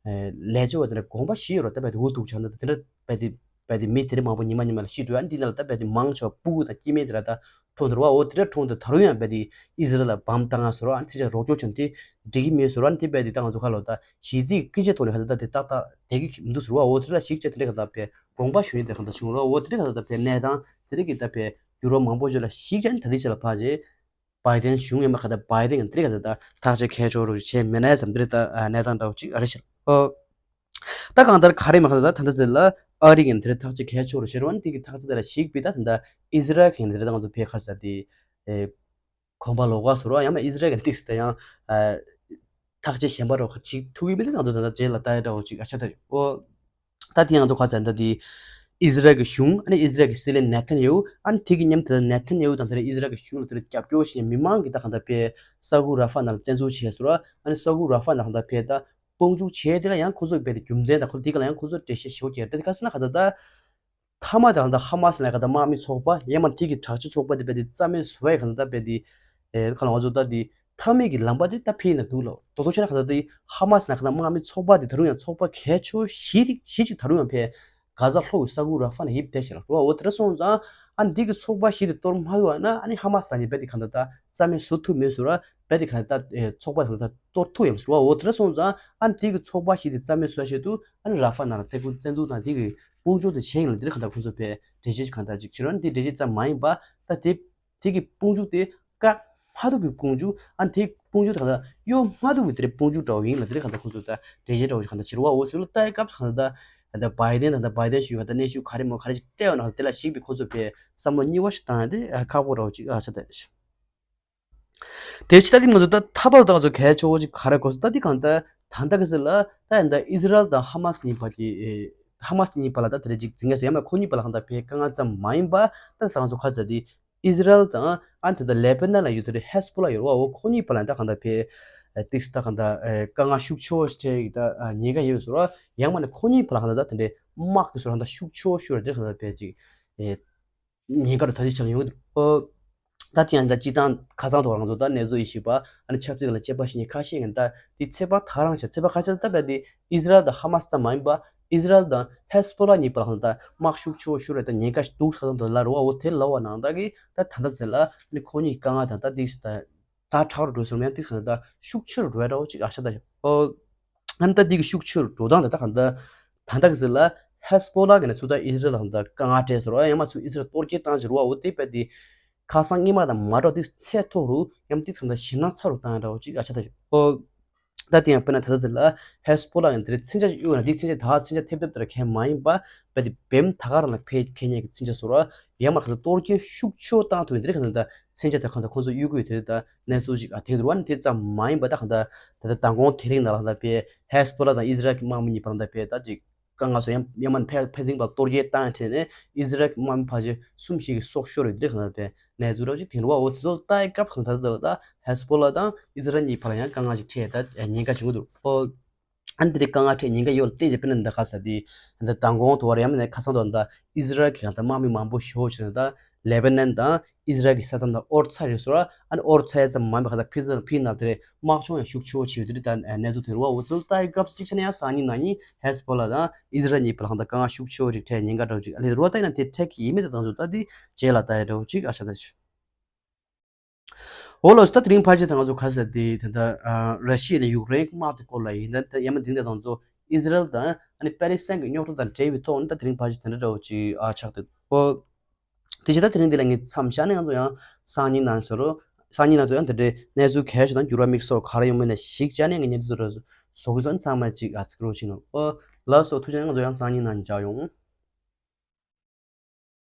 ལས་བྱེད་པ་དེ་འདྲ་དགོངས་པ་ཞིག་ཡོད་རོ་ད་པའི་དེ་འུ་ཐུག་ཆགས་ན་ད་དེ་འདྲ་པའི་དེ་པའི་དེ་མི་དེ་རིང་མང་པོ་ཉི་མ་ཉི་མ་ལ་ཤི་འགྲོ་ཡ་འདི་ནང་ལ་ད་པའི་དེ་མང་ཆོག་སྤུ་གུ་དང་སྐྱེ་དམན་དེ་ར་ད་ཁྲོ་འདུར་བ། འོ་དེ་འདྲ་ཁྲོ་འདུར་ད་རུང་ཡང་རྦད་དེ་ཨི་ཟི་རལ་ལ་བམ་བཏང་ང་ཟེར་བ། ཨ་ནི་ཚིག་ཆ་རོགས་སྐྱོར་བྱུང་དེ་འགྲིག་གི་མེད་ཟེར་བ། ཨ་ནི་དེ་རྦད་དེ་ད་ང་ཚོ་ཁ་ལོ་ད་གཞི་རྩའི་སྐད་ཆ་ཐོག་ནས་ཁ་ད་ད་དེ་ཏག་ཏག་བསྡད་ཀྱི་མི་འདུག་ཟེར་བ། འོ་དེ་ལ་ཞིག་བྱས་དེ་འདྲ་ཁ་ད་པའི་དགོངས་པ་ཞུ་ཡིན་དེ་ཁ་ད་བྱུང་རོགས། འོ་དེ་འདྲ་ཁ་ད་ད་པའི་གནས་སྟངས་དེ་རིགས་ཀྱི་ད་པའི་ཡུ་རོབ་མང་པོ་ཅིག་ལ་ཞིག་བྱས་ནས་ད་དེ་ཆ་ལ་ཕར་རྗེས་བྷའི་ཏན་གཞུང་ཡིན་པ་ཁ་ད་བྷའི་ཏན་དེ་རིགས་ཁ་ད་ད་ཐག་གཅོད་གལ་ཆེ་རུ་བྱས་མེད་ན་བསམ་དེ་རིགས་ད་གནས་སྟངས་འདྲ་བོ་ཅིག་ཨ་རེ་ཤར། འོ། ད་གང་ལྟར་ག་རེ་མ་གང་ལྟར་ད་ད་ལྟ་ཟེར་ལ་ཨ་རི་གི་དེར་ཐག་གཅོད་གལ་ཆེ་བོ་ཞེས་ར་བ་ནི་དེ་གི་ཐག་གཅོད་དེ་ལ་ཞིག་པའི་ད་ད་ལྟ་ཨི་ཟི་རལ་གི་དེར་ད་ང་ཚོ་ཕེ་ཁར་ས་དེ་གོམ་པ་ལོག་ག་ཟེར་བ་ཡང་ན་ཨི་ཟི་རལ་གི་ཏིག་ད་ཡང་ཐག་གཅོད་གཞན་པ་རོགས་ཁ་ཅིག་ཐུག་གི་མི་དེ་ང་ཚོ་ད་ལྟ་རྗེས་ལ་ལྟ་ཡ་འདྲ་བོ་ཅིག་ཨ་ཆ་ད་ཡོད། ད་དེ་ང་ཚོ་ཁ་ས་ད་དེ་ཨི་ཟི་རལ་གི་གཞུང་ཨ་ནི་ཨི་ཟི་རལ་གི་སྲིད་བློན་ནེ་ཐན་ཡ་ཧུ་ཨ་ནི་དེ་གི་མཉམ་དེ་ནེ་ཐན་ཡ་ཧུ་དང་དེ་ཨི་ཟི་རལ་གི་གཞུང་ལ་དེ་རྒྱབ་སྐྱོར་བྱེད་མི་མང་གི་ད་གང་ལྟར་ཕེ་ས་ཁུལ་ར་ཧྥ་ནང་ལ་བཙན་འཛུལ་བྱས་ཟེར་བ། ཨ་ནི་ས་ཁུལ་ར་ཧྥ་ནང་ལ་གང་ལྟར་ཕེ་ད། དཔུང་འཇུག་བྱས་དེ་ལ་ཡང་ཁོ་ཚོ་རྦད་དེ་རྒྱུ་མཚན་དང་ཁོ་དེ་ག་ལ་ཡང་ཁོ་ཚོ་འགྲེལ་བཤད་ཞུ་རྒྱུ་རེད། དེ་ག་ཟེར་ན་ག་ད་ད་མཐའ་མ་དེ་ལ་ད་ཧ་མ་སི་ལ་ག་ད་དམག་མི་ཚོགས་པ་ཡང་མ་དེ་གི་དྲག་སྤྱོད་ཚོགས་པ་དེ་རྦད་དེ་རྩ་མེད་བཟོ་བའི་ག་ད་ད་རྦད་དེ་ཨེ་ག་ལ་ང་ཚོ་ད་དེ་མཐའ་མའི་གི་ལམ་པ་དེ་ད་ཕེ་ཡིན་ན་འདུག་ལ་དོ་དོ་ཆེ་ན་ག་ད་དེ་ཧ་མ་སི་ལ་ག་ད་དམག་མི་ཚོགས་པ་དེ་ད་རུང་ཡང་ཚོགས་པ་གལ་ཆེ་ཤོས་ཤིག་ཤིག་ཅིག་ད་རུང་ཡང་ཕེ་ག་ཟ་ལྷོ་གི་ས་ཁུལ་ར་ཧྥ་ན་ཡིབ་བསྡད་ཤག་ལ་རོ། འོ་དེ་འདྲ་སོང་ཙང་ཨ་ནི་དེ་གི་ཚོགས་པ་ཞིག་དེ་གཏོར་མ་དགོས་ན་ཨ་ནི་ཧ་མ་སི་ལ་ནི་རྦད་དེ་ག་ད་ད་རྩ་མེད་བཟོ་ཐུབ་མེད་ཟེར་བ། རྦད་དེ་ག་ད་ཚོགས་པ་དང་ད་གཏོར་ཐུབ་ཡང་ཟེར་བ། འོ་དེ་འདྲ་སོང་ཙང་ཨ་ནི་དེ་གི་ཚོགས་པ་ཞིག་དེ་རྩ་མེད་བཟོ་ཆེད་དུ་ཨ་ནི་ར་ཧྥ་ནང་ལ་བཙན་སྐུལ་བཙན་འཛུལ་དང་དེ་གི་དཔུང་འཇུག་དེ་བྱས་ཡིན་ལ་དེ་ག་ད་ཁོ་ཚོ་ཕེ་འགྲེལ་བཤད་ཅིག་ག་ད་ཅིག་བྱེད་རོགས། ཨ་ནི་དེ་འགྲེལ་བཤད་ཙམ་མ་ཡིན་པ་ད་དེ་དེ་གི་དཔུང་འཇུག་དེ་བཀག་མ་ཐུབ་པའི་དཔུང་འཇུག་ཨ་ནི་དེ་དཔུང་འཇུག་དེ་ག་ད་གཡོ་མ་ཐུབ་པའི་དེ་རེད་དཔུང་འཇུག་འདྲ་བོ་ཡིན་ལ་དེ་རེད་ག་ད་ཁོ་ཚོ་ད་འགྲེལ་བཤད་འདྲ་བོ་ཞིག་ག་ད་བྱེད་རོགས། འོ་ཚུལ་ལ་ལྟ་ཡི་སྐབས་སུ་ག་ད་ད་བྷའི་ཏན་དང་ད་བྷའི་ཏན་ཞུ་ག་ད་གནས་ཤུགས་ག་རེ་མོ་ག་རེ་ཞིག་སྤྲད་ཡོད་ན་དེ་ལ་ཞིག་པའི་ཁོ་ཚོ་ཕེ་བསམ་བློ་གཉིས་པ་ཞིག་བཏང་ཡ་དེ་ཁག་པོ་འདྲ་བོ་ཅིག་ཨ་ཆ་ད་ཡོད། དེ་ཕྱི་ད་དེ་ང་ཚོ་ད་ཐ་བར་ད་ང་ཚོ་གལ་ཆེ་བོ་ཅིག་ག་རེ་གོ་སོང་ད་དེ་གང་ལྟར་ད་ལྟ་གི་ཟེར་ལ་ད་ཡིན་ད་ཨི་ཟི་རལ་དང་ཧ་མ་སི་གཉིས་བར་གྱི་ཧ་མ་སི་གཉིས་བར་ལ་ད་དེ་རེ་ཅིག་འཛིང་ངེས་སོ་ཡང་མ་ཁོ་གཉིས་བར་ལ་གང་ལྟར་ཕེ་དཀའ་ངལ་ཙམ་མ་ཡིན་པ་ད་ད་ང་ཚོ་ཁ་ཟེར་དེ་ཨི་ཟི་རལ་དང་ཨ་ནི་ད་ལེ་པེ་ནན་ལ་ཡོད་དེ་རེ་ཧེ་སི་པོ་ལ་ཡོད་རེད་བ། འོ་ཁོ་གཉིས་བར་ལ་ད་གང་ལྟར་ཕེ་ཏིག་ད་གང་ལྟར་དཀའ་ངལ་ཤུགས་ཆེ་བོ་ཞིག་འཕྲད་ཡིག་ད་ཉེན་ཁ་ཡོད་ཟེར་བ་ཡང་མ་ནི་ཁོ་གཉིས་བར་ལ་གང་ལྟར་ད་དེ་འདྲའི་དམག་གི་ཟེར་གང་ལྟར་ཤུགས་ཆེ་བོ་ཤུ་རེ་དེ་གང་ལྟར་ཕེ་ཅིག་ཉེན་ཁ་རུ་ད་ལྟའི་ཆར་ཡོང་གི་འདུག་ཨོ། ད་དེ་ཡང་ད་སྤྱི་བཏང་ཁ་སང་ཐོག་རང་ཚོ་ད་གནས་ཚུལ་ཡིན་ཞིག་པ་ཨ་ནི་ཆབ་སྲིད་ལ་དཔྱད་པ་ཞིག་ནས་ཁ་ཤས་ཀྱང་ད་དེ་ཚེ་དཔག་ད་རང་ཆ་ཚེ་དཔག་ཁ་ཆ་ད་བས་དེ་ཨི་ཟི་རལ་དང་ཧ་མ་སི་ཙམ་མ་ཡིན་པ་ཨི་ཟི་རལ་དང་ཧེ་སི་པོ་ལ་གཉིས་བར་ལ་ད་དམག་ཤུགས་ཆེ་བོ་ཤུ་རེ་ད་ཉེན་ཁ་ཞིག་འདུག་ཁ་སང་ཐོག་ལ་རུ་བ་འོ་དེ་ལ་བ་ནང་ད་གི་ད་ད་ད་ཚེ་ལ་ནི་ཁོ་གཉིས་དཀའ་ངལ་དང་ད་དེ་ད་ཛ་དྲག་རུ་འགྲོ་སོང་ཡང་དེ་ཁ་ད་ཤུགས་ཆེ་རུ་འགྲོ་ཡ་འདྲ་བོ་ཅིག་ཨ་ཤ་ད་ཨོ། ཨ་ནི་ད་འདི་གི་ཤུགས་ཆེ་རུ་འགྲོ་སྟངས་དེ་ད་གང་ལྟར་ད་ལྟ་གི་ཟེར་ལ་ཧེ་སི་པོ་ལ་གི་ནས་ཚུར་ད་ཨི་ཟི་རལ་ལ་གང་ལྟར་དཀའ་ངལ་སྤྲད་ཟེར་བ་ཡང་མ་ཚུར་ཨི་ཟི་རལ་གཏོར་སྐྱོན་བཏང་ཟེར་བ་འོ་དེ་དཔེ་དེ་ཁ་སང་སྔོན་མ་དང་མ་འདྲ་དེ་ཚད་མཐོ་རུ་ཡང་དེ་ཚོ་ད་ཞེད་སྣང་ཚ་རུ་བཏང་ཡ་འདྲ་བོ་ཅིག་ཨ་ཆ་ད་ཨོ། ད་དེ་ཡང་དཔེར་ན་ད་ལྟ་ཟེར་ལ་ཧེ་སི་པོ་ལ་གི་དེ་མཚོན་ཆ་ཅིག་གཡུག་ན་དེ་མཚོན་ཆ་ད་མཚོན་ཆ་ཐེབས་ཐེབས་དེར་ཁེལ་མ་ཡིན་པ་དཔེ་དེ་བེམ་ད་ག་རང་ལ་ཕེ་ཁེལ་ཉེ་གི་མཚོན་ཆ་ཟེར་བ་ཡང་མ་གང་ལྟར་གཏོར་སྐྱོན་ཤུགས་ཆེ་བཏང་ཐུབ་ཡིན་དེ་རེད་གང་ལྟར་ད། མཚོན་ཆ་དེ་གང་ལྟར་ཁོང་ཚོ་གཡུག་གི་ཡོད་དེ། ད་གནས་ཚུལ་ཅིག་ཨ་དེ་འདུག་བ། ནི་དེ་ཙམ་མ་ཡིན་པ། ད་གང་ལྟར་ད་ལྟ་མདང་དགོང་དེ་རིང་ནང་ལ་ད་ལྟ་བའི་ཧེ་སི་བྷོ་ལ་དང་ཨི་ཟི་རལ་གྱི་དམག་མི་གཉིས་བར་ལ་ད་བའི་ད་ཅིག་དཀའ་ངལ་སོགས་ཡང་ཡང་མ་ཕན་ཕན་ཚུན་བར་གཏོར་རྒོལ་བཏང་འཕྲད་ནས་ཨི་ཟི་རལ་གྱི་དམག་མི་ཕལ་ཆེར་གསུམ་ཞིག་གི་སྲོག་ཤོར་ཡོད་དེ། གང་ལྟར་བའི་གནས་ཚུལ་རབ་ཅིག་དེ་འདྲ་བ། འོ་དེ་ཚོ་ལྟ་ཡི་སྐབས་གང་ལྟར་ད་ད་ཧེ་སི་བྷོ་ལ་དང་ཨི་ཟི་རལ་གཉིས་བར་ལ་ཡང་དཀའ་ངལ་ཅིག་འཕྲད་ད་ཉེན་ཁ་བྱུང་གི་འདུག་ཨོ། ཨ་ནི་དེ་རིང་དཀའ་ངལ་འཕྲད་ཉེན་ཁ་ཡོད་ལ་བརྟེན་བྱས། དཔེར་ན་ད་ག་ས་དེ་ད་མདང་དགོང་དུ་བར་ཡང་མིན་ན་ཁ་སང་དུ་ད་ཨི་ཟི་རལ་གྱི་གང་ལྟར་དམག་མི་མང་པོ་ཞིག་ཕྱིན་ནས་ད་ལེ་བྷ་ནན་དང་ཨི་ཟི་རལ་གྱི་ས་མཚམས་དང་ཨོར་ཚ་རེད་སོ་ར། ཨ་ནི་ཨོར་ཚ་ཡ་ཙམ་མ་ཡིན་པ་གང་ལྟར་ཕི་ཟ་ཕི་ནང་དེ་རེད། དམག་སྦྱོང་ཡང་ཤུགས་ཆེ་བོ་བྱེད་ཡོད་དེ་རེད། ད་གནས་ཚུལ་དེ་རུ་བ། འོ་ཚོ་ལྟ་ཡི་སྐབས་སུ་གཅིག་ཆ་ནས་ཡང་སང་ཉིན་གནངས་ཉིན་ཧེ་སི་བྷོ་ལ་དང་ཨི་ཟི་རལ་གཉིས་བར་ལ་གང་ལྟར་དཀའ་ངལ་ཤུགས་ཆེ་བོ་ཅིག་འཕྲད་ཉེན་ཁ་འདྲ་བོ་ཅིག་ཨ་ལས་རུ་བ། ལྟ་ཡིན་ན་དེ་འཕྲད་ཀྱི་ཡིན་མིན་དེ་དང་ཚོ་ད་དེ་རྗེས་ལ་ལྟ་ཡ་འདྲ་བོ་ཅིག་ཨ་ཤ་ད་ཞུ། འོ་ལགས་སོ། ད་དེ་རིང་ཕལ་ཆེར་ད་ང་ཚོ་ག་ས་དེ་ད་ལྟ་ཨ་ར་ཤི་ཡ་ནས་ཡུཀ་རེན་གྱི་དམག་དེ་སྐོར་ལ་ཡིན། ད་ད་ཡ་མ་དེ་འདྲ་དང་ཚོ་ཨི་ཟི་རལ་དང་ཨ་ནི་པེ་ལི་སི་ཐན་གྱི་རྙོག་དྲ་དང་འབྲེལ་བའི་ཐོག་ནས་ད་དེ་རིང་ཕལ་ཆེར་དེ་འདྲ་འདྲ་བོ་ཅིག་ཨ་ཆགས་འདུག་འོ། དེ་བྱས་ད་དེ་རིང་འདི་ལ་ངས་མཚམས་བཞག་ནས། ང་ཚོ་ཡང་སང་ཉིན་གནངས་ཚེ་རུ། སང་ཉིན་གནངས་ཚེ་ཡང་དེ་འདྲའི་གནས་ཚུལ་གལ་ཆེ་དང་འགྱུར་བ་དམིགས་སུ་ག་རེ་ཡོང་མིན་ལ་གཞིགས་བྱས་ནས་ངས་བརྙན་ཐུང་དེ་རུ་བཟོ་གི་སོང་། ཚང་མ་ཅིག་ཨ་ཚིག་རོགས་བྱེད་གནང་། འོ་ལགས་སོ། ཐུགས་རྗེ་གནང་། ང་ཚོ་ཡང་སང་ཉིན་གནངས་མཇལ་ཡོང་།